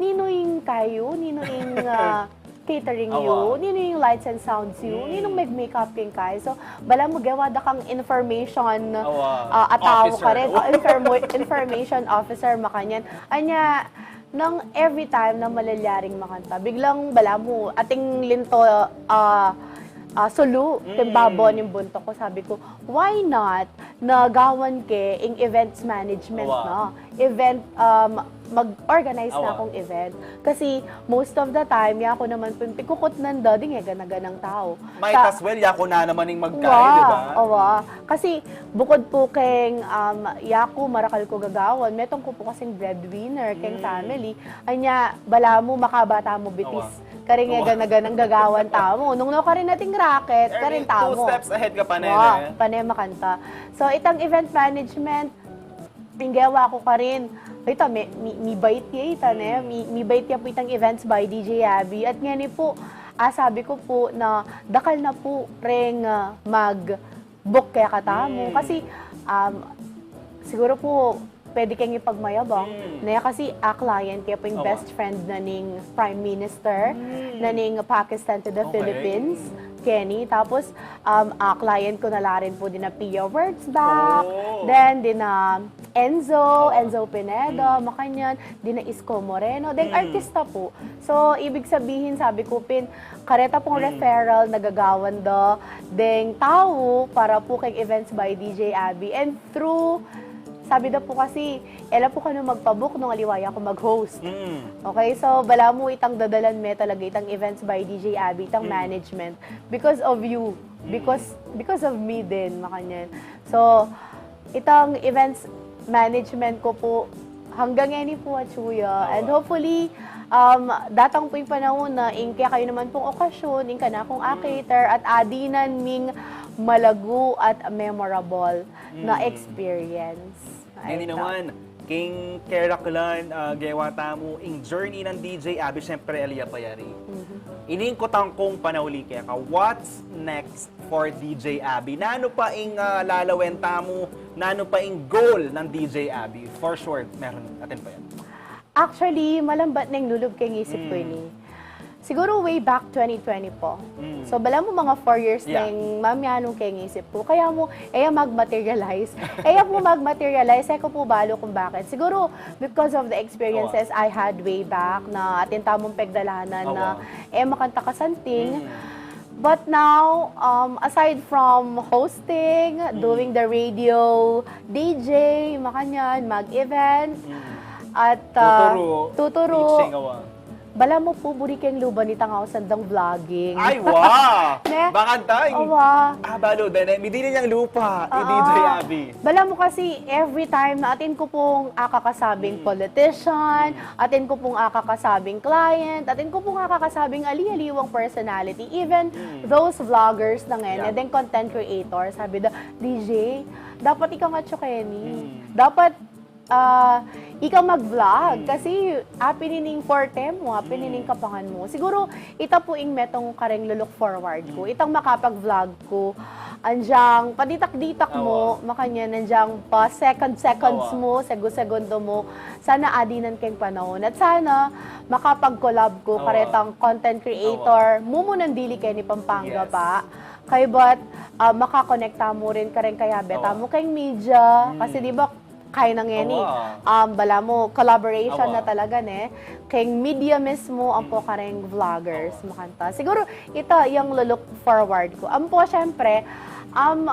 ninu ing kayu, ninu ing, ah, catering Awa. yu, ninu ing lights and sounds yu, Mm. ninung meg-makeup king kaya. So, balamu gewa da kang information, Awa. ah, a tau Officer. karin, ah, informo-, information officer, makanyan. Anya, nang every time na malalyaring makanta, biglang balamu, ating linto, ah, ah, sulu, Mm. timbabo ning buntuk ku, sabi ku, "Why not na gawan ke ing events management Awa. na? Event, um, mag-organize na Awa. kung event." Kasi most of the time, yaku naman pung pikukutnan da ding e gana-ganang tau. Might Sa as well, yaku na naman ing magkaya, Wa, di ba? awa. Kasi bukod pu keng, um, yaku, marakal ku gagawan, metung ku pu kasing breadwinner keng Mm. family. Anya, balamu makabata mu bitis. Awa. Karing Awa. gana-ganang gagawan tamu. Nung no karin ating racket, Ernie, karin tamu. two steps ahead ka pa, Wa, nene. pane makanta. So, itang event management, ing gewa ku karin, ita, mi, mi, mibait ya ita, ne? Hmm. Mi, mibait ya pu itang Events by D J Abby. At ngeni pu, ah, sabi ku pu na dakal na pu reng, ah, mag-book kaya katamu. Hmm. Kasi, um, siguro pu, pwede keng ipagmayabang. Hmm. Ne? Kasi, ah, client kaya pu ing Awa. best friend na ning Prime Minister, Hmm. na ning Pakistan to the Okay. Philippines. Kenny. Tapos, um, ah, client ku na la rin pu dina Pia Wurtzbach, Oh. then dina Enzo, Oh. Enzo Pineda, Mm. makanyan, dina Isko Moreno, deng Mm. artista pu. So, ibig sabihin, sabi ku pin, kareta pung Mm. referral na gagawan da deng tau para pu keng Events by D J Abby. And through, sabi da pu kasi, e la pu kanu magpa-book nung aliwa ya ku mag-host. Mm. Okay, so balamu itang dadalan me talaga itang Events by D J Abby, itang Mm. management. Because of you. Mm. Because, because of me din, makanyan. So, itang events management ku pu, hanggang ngeni pu atsu ya. Awa. And hopefully, um, datang pu ing panaun na ing kekayu naman pung okasyon, ing kanakung Mm. a-cater at adinan ming malagu at memorable na Mm. experience. Ngeni Ay, naman, king keraklan, ah, gewa tamu, ing journey nang D J Abby, syempre, ali ya pa yari. Mhm. Ini ing kutang kung panauli keka, what's next for D J Abby? Nanu pa ing, ah, lalawen tamu? Nanu pa ing goal nang D J Abby? For sure, meron atin pa yan. Actually, malambat neng lulub keng isip ku Mm. ini. Siguro way back twenty twenty po. Mm. So, balamu mga four years Yeah. neng mamianung keng isip ku. Kaya mu, e ya mag-materialize. E ya mu mag-materialize, e ku pu balu kung bakit. Siguro, because of the experiences Awa. I had way back, na atin tamung pegdalanan na Awa. e makanta kasanting. Mm. But now, um, aside from hosting, Mm. doing the radio, D J, makanyan, mag-event, Mm. at, uh, Tuturu, tuturu. teaching, awa. Balamu pu buri keng luban itang ausan dang vlogging. Ay, wa! Ne? Bakanta, eh. Awa. Ah, balu, dene, midili niyang lupa, i Awa. D J Abby. Balamu kasi every time na atin ku pung akakasabing Mm. politician, Mm. atin ku pung akakasabing client, atin ku pung akakasabing ali-aliwang personality, even Mm. those vloggers na ngeni, Yeah. deng content creator, sabi da, "D J, dapat ika nga tsu keni. Mm. Dapat ah, ika mag-vlog, Mm. kasi apin ining forte mu, apin Mm. ining kapangan mu." Siguro, ita pu ing metung kareng lu-look forward ku. Mm. Itang makapag-vlog ku, anjang paditak-ditak Awa. mu, makanyan, anjang pa second seconds Awa. mu, segu-segundo mu, sana adinan keng panaun. At sana, makapag-collab ku, Awa. karetang content creator, Awa. mumunang dili keni Pampanga Yes. pa. Kaybat, ah, makakonekta mu rin kareng kayabe Awa. tamu keng media. Kasi Mm. di ba, kaya na ngeni, Awa. um, balamu, collaboration Awa. na talaga, ne? Keng media mismu, ampo Mm. kareng vloggers, Awa. makanta. Siguro, ita yang lu-look forward ku. Ampo, syempre, um,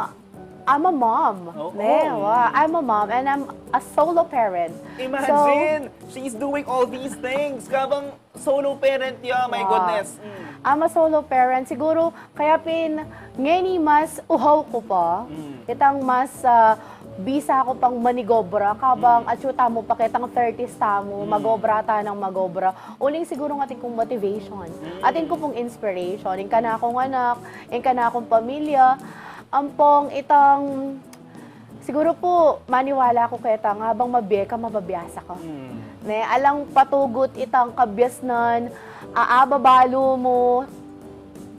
I'm a mom, Oo. ne? Wa, I'm a mom and I'm a solo parent. Imagine, So, she's doing all these things. Kabang solo parent ya, my Wa. goodness. Mm. I'm a solo parent. Siguro, kaya pin, ngeni mas uhaw ku pa. Mm. Itang mas, ah, bisa ku pang manigobra, kabang Mm. atsu tamu pa ketang thirties tamu, Mm. magobra ta nang magobra. Uling siguro ng atin kung motivation. Mm. Atin ku pung inspiration. Ing kanakung anak, ing kanakung pamilya, ampong itang Siguro pu, maniwala ku keta nga bang mabie ka, mababiasa ka. Mm. Ne, alang patugut itang kabiasnan, aaba balu mu,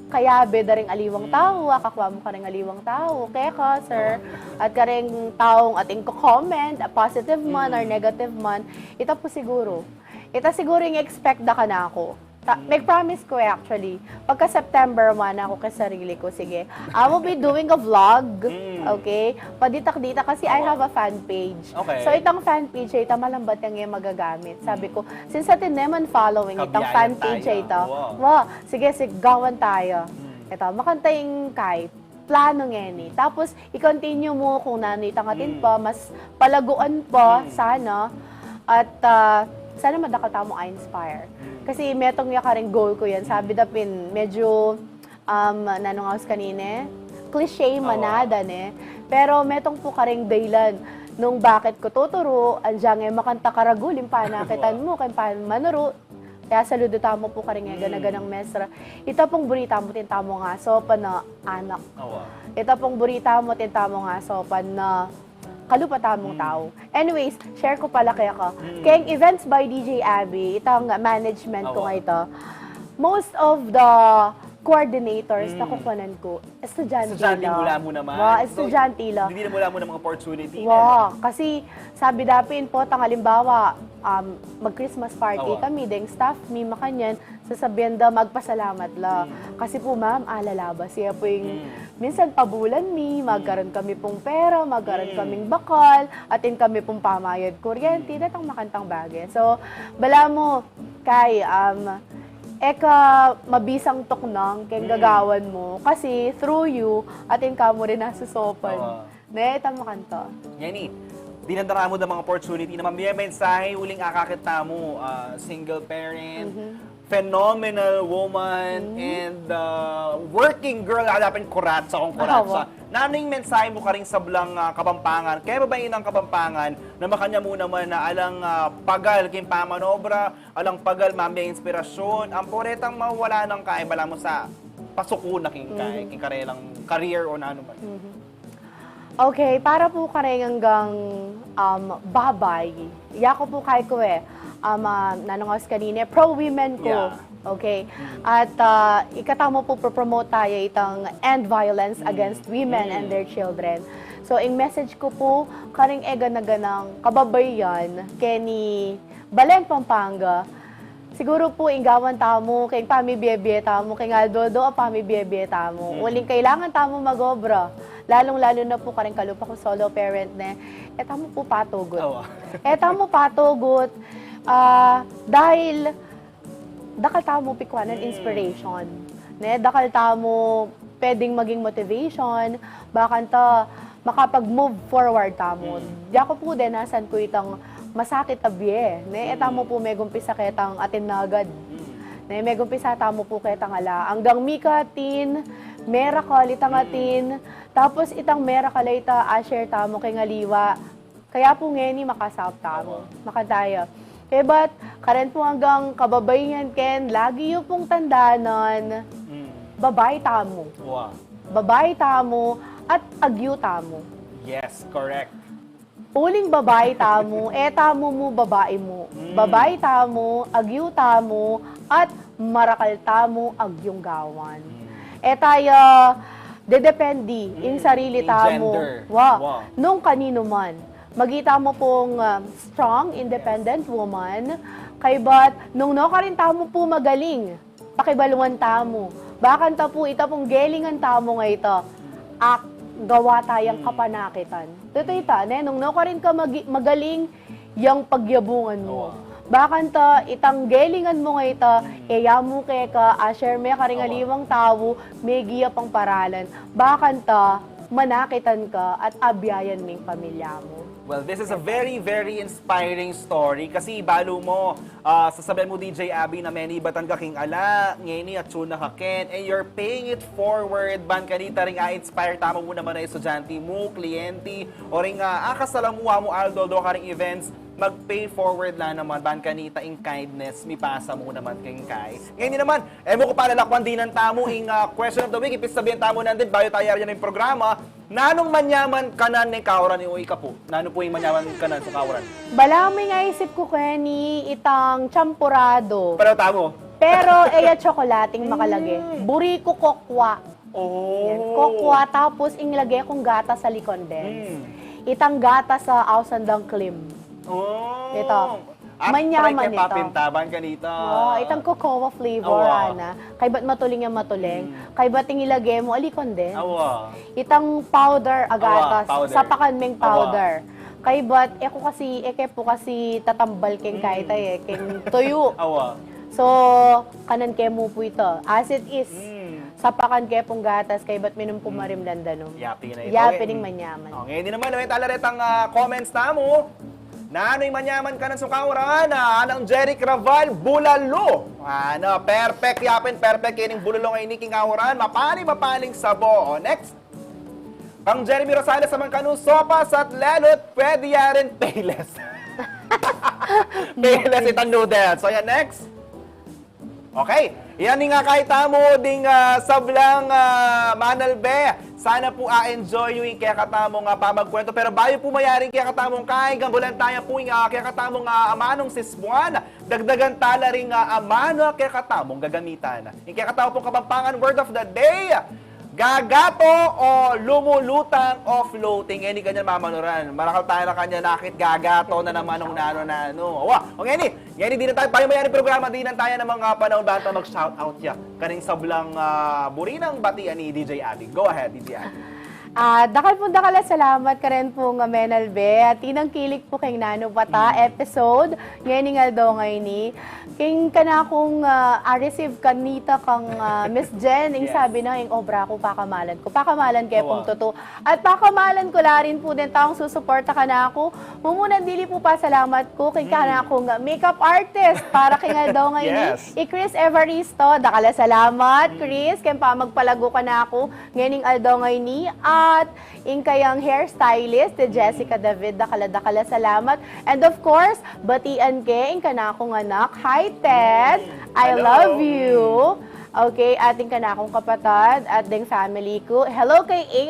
kayabe da ring aliwang Mm. tau, akakua mu kareng aliwang tau, keka, sir, Oo. at kareng taung atin ko-comment, positive man or Mm. negative man, ita pu siguro. Ita siguro ing expect da kanaku. Ta-, Mm. meg-promise ku, eh, actually. Pagka September one, aku keng sarili ku, sige, I will be doing a vlog. Mm. Okay? Paditak-ditak kasi I Oo. have a fan page. Okay. So, itang fan page, ita malambat yang e magagamit. Sabi Mm. ku, since atin ne man following itang Kabiyayan fan page, tayo. ita. Wow. Wa, sige, sige, gawan tayo. Mm. Ita, makanta ing kay planu ngeni. Tapos, i-continue mu kung nanu itang atin Mm. pa, mas palaguan pa, Mm. sana. At, ah, sana madakal tamu a-inspire. Mm. Kasi metung ya kareng goal ku yan. Sabi Mm. da pin, medyo, um, nanu nga us kanine? Cliche Awa. manada, ne? Pero metung pu kareng daylan nung bakit ku tuturu, anjang e makanta karagul ing panakitan Awa. mu, keng pan-, manuru, Kaya saludu tamu pu karing e gana-ganang mestra. Ita pung buri tamu atin tamung asopan a anak. Awa. Ita pung buri tamu atin tamung asopan a kalupa tamung Mm. tau. Anyways, share ku pala kaya ka. Mm. Keng Events by D J Abby, itang management ku Awa. nga ita. Most of the coordinators na Mm. kukuanan ku, estudyante Estudyante la. mula mu naman. Wa, So, estudyante la. Hindi na mula mu ng mga opportunity, Wa, ano? kasi sabi da pin potang halimbawa, um, mag-Christmas party Awa. kami, deng staff mi, makanyan, sasabian da magpasalamat la. Mm. Kasi pu, ma'am, ala la ba, siya pu ing Mm. minsan pabulan mi, magkaroon Mm. kami pung pera, magkaroon Mm. kaming bakal, atin kami pung pamayad kuryente, Mm. datang makantang bage. So, balamu, kay, um, e ka mabisang tuknang keng Mm. gagawan mu, kasi through you, atin ka mu rin nasusopan. Awa. Ne, ita makanta. Ngeni, dinan da ramu dang mga opportunity na mamimensahe uling akakit tamu, ah, single parent, Mhm. phenomenal woman, Mhm. and, ah, working girl, ala pin kuratsa kung kuratsa. Awa. Nanu ing mensahe mu karing sablang, ah, Kapampangan, kaya babayi nang Kapampangan, na makanyan mu naman na alang, ah, pagal keng pamanobra, alang pagal mamie inspirasyon, ampo retang mawala nang kaya balamu sa pasuku na keng kaya, Mhm. keng karelang career o nanu man. Mhm. Okay, para pu kareng anggang, um, babayi. Yaku pu kay ku e, um, ah, nanu nga us kanine, pro-women ku. Yeah. Okay? Mm. At, ah, ikatamu pu, pro-promote tamu itang end violence Mm. against women Mm. and their children. So, ing message ku pu, kareng e gana-ganang kababaihan, keni Balen, Pampanga, Siguru pu, ing gawan tamu keng pamibie-bie tamu, keng aldo-aldo a pamibie-bie tamu. Mm. Uling kailangan tamu mag-obra, lalung-lalu na pu kareng kalupa kung solo parent ne. E tamu pu patugut. Awa. E tamu patugut, ah, dahil dakal tamu pikuanan inspiration. Ne, dakal tamu pwedeng maging motivation, bakanta makapag-move forward tamu. Mm. Diak ku pu denasan ku itang masakit a bie, ne? E tamu pu megumpisa ketang atin na agad. Mm. Ne, megumpisa tamu pu ketang ala. Anggang mika atin, miracle itang atin, tapos itang miracle a ita a-share tamu keng aliwa. Kaya pu ngeni makasaup tamu. Awa. Makadaya. Kaya ba't, karen pu anggang kababaihan ken, lagi yu pung tandanan, mm, babai tamu. Wa. Babai tamu at agyu tamu. Yes, correct. Uling babai tamu, e tamu mu babai mu. Mm. Babai tamu, agyu tamu, at marakal tamu, agyung gawan. Mm. E taya dedependi ing sarili tamu. Gender. Wa. Wa. Nung kaninu man. Magita mu pung, ah, strong, independent woman. Kaybat, nung nukarin tamu pu magaling, pakibaluan tamu. Bakanta pu, ita pung gelingan tamu ngeni, a gawa tayang kapanakitan. Tutu ita, ne, nung nukarin ka magi-, magaling, yang pagyabungan mu. Awa. Bakanta, itang gelingan mu ngeni, e ya mu keka, a-share me karing aliwang tau, megia pang paralan. Bakanta, manakitan ka at abiayan me ing pamilya mu. Well, this is a very, very inspiring story kasi balu mu, ah, sasabian mu, D J Abby, na menibatan ka king ala, ngeni atsu na ka ken, and you're paying it forward, ban kanita ring a-inspire tamu mu naman a estudyante mu, kliyente, o ring, ah, akasalamuha mu aldo-aldo karing events, mag-pay forward la naman, ban kanita ing kindness, mipasa mu naman keng kai. Ngeni naman, e mu ku pa lalakwan, dinan tamu ing, ah, question of the week, ipisabian tamu nandin, bayu taya aryan ing programa, nanung manyaman kanan ning kauran, o ika pu? Nanu pu ing manyaman kanan sa kauran? Balamu ing aisip ku keni itang champurado. Pareho tamu. Pero e ya tsokolateng makalage. Mm. Buri ku kokwa. Oh. Yan. Kokwa, tapos ing lage kung gatas a Licondense. Mm. Itang gatas a Ausandang Klim. Oh. Ita. At manyaman ita. Papinta, ban kanita. Oh, itang cocoa flavor, awa, ana. Kaybat matuling yang matuling. Mm. Kaybat ing ilage mu, a Licondense. Awa. Itang powder a gatas, awa, powder. Sapakan meng powder. Awa. Kaybat, e ku kasi, e ke pu kasi tatambal keng, mm, kaita e, keng tuyu. Awa. So, kanan ke mu pu ita. As it is. Mm. Sapakan ke pung gatas, kaybat minum pu marimlan danum. Yapin na ita. Yapin ing manyaman. O, ngeni naman, o, ita la retang, ah, comments tamu. Nanu ing manyaman kanan sa kauran, ah, anang Jeric Raval, bulalo. Ana, perfect yapin, perfect kening bulalo ngeni king kauran. Mapaling, mapaling sabo. O, next. Kang Jeremy Rosales naman kanu, sopas at lelut, pwede ya rin payless. Payless itang noodles. So, yan, next. Okay. Yan ing, ah, kaya tamu ding, ah, sablang, ah, manalbe. Sana pu a-enjoy yu ing kekatamung, ah, pamagkuwentu. Pero bayu pu mayari ing kekatamung kai, gambulan taya pu ing, ah, kekatamung, ah, amanung sismuan. Dagdagan tala ring, ah, amanu a kekatamung gagamitan. Ing kekatamu pung Kapampangan word of the day. Gagato o lumulutang o floating, e ne kanyan mamanuran. Marakal taya na kanyan akit gagato na naman nung nanu-nanu. Wa, o ngeni, ngeni dinan taya, bayu mayari ing programa, dinan taya ing mga panahun ban ta mag-shoutout ya karing sablang, ah, buri nang batian ni D J Abby. Go ahead, D J Abby. Ah, dakal pung dakal a salamat karen pung, ah, menalbe. At tinangkilik pu keng Nanu Bata episode ngening aldo ngeni. King kanakung, ah, a-receive kanita kang, ah, Miss Jen, ing sabi na, ing obra ku, pakamalan ku. Pakamalan ke pung tutu. At pakamalan ku la rin pu deng taung susuporta kanaku. Mumuna dili pu pasalamat ku king kanakung, ah, makeup artist para king aldo ngeni, i Chris Evaristo. Dakal a salamat, Chris, keng pamagpalagu kanaku ngening aldo ngeni. At ing kayang hairstylist, i Jessica David, dakal a dakal a salamat. And of course, batian ke ing kanakung anak. Hi, Ted! I love you! Okay, at ing kanakung kapatad, at deng family ku. Hello kay A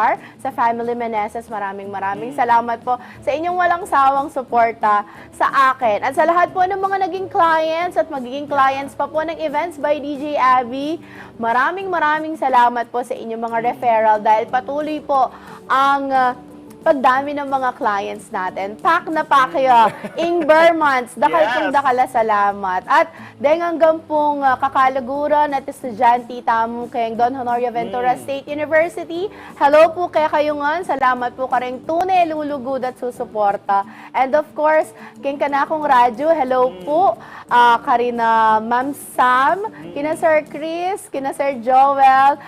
R, sa family Meneses. Maraming, maraming salamat po sa inyong walang sawang suporta sa akin. At sa lahat po ng mga naging clients at magiging clients pa po ng Events by D J Abby, maraming, maraming salamat po sa inyong mga referral dahil patuloy po ang, ah, pagdami ng mga clients natin. Pack na pack ya ing Ber Months. Dakal pong Yes. dakal a salamat. At deng anggang pung ah, kakalaguran at estudyante tamu keng Don Honorio Ventura State University. Hello po kekayu ngan. Salamat po kareng tune, lulugud at susuporta. And of course, keng kanakung radyo, hello po. Ah, karina Ma'am Sam, kina Sir Chris, kina Sir Joel.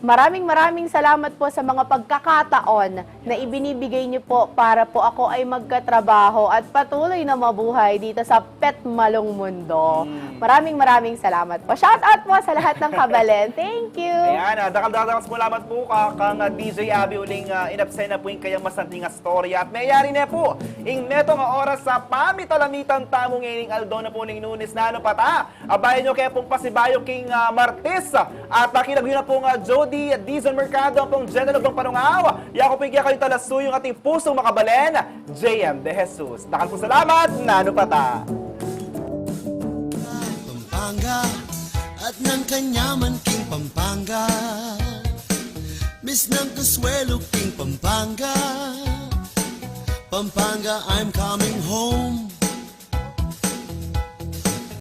Maraming maraming salamat po sa mga pagkakataon na ibinibigay niyo po para po ako ay magkatrabaho at patuloy na mabuhay dito sa petmalung mundo. Maraming maraming salamat po. Shout out po sa lahat ng kabalen. Thank you! Ayan, ah, dakal-dakal po salamat po ka, kang ah, D J Abby uling ah, inabsena po ing kayang masanting a storya. At mayari ne po ing metung a oras a pamitalamitan tamu ngeni ning aldo na po ning Lunes. Nanu pa ta? Abayan yu ke pung pasibayu king ah, Martes. At ah, kinagyu na pung ah, Jody Dizon Mercado, pung General Bang Panungaw. Yaku po ing kekayung talasuyung at ing pusung makabalen, J M De Jesus. Dakal pung salamat, nanu pa ta? Pampanga at ng kanyaman king Pampanga. Miss ng Consuelo king Pampanga. Pampanga, I'm coming home.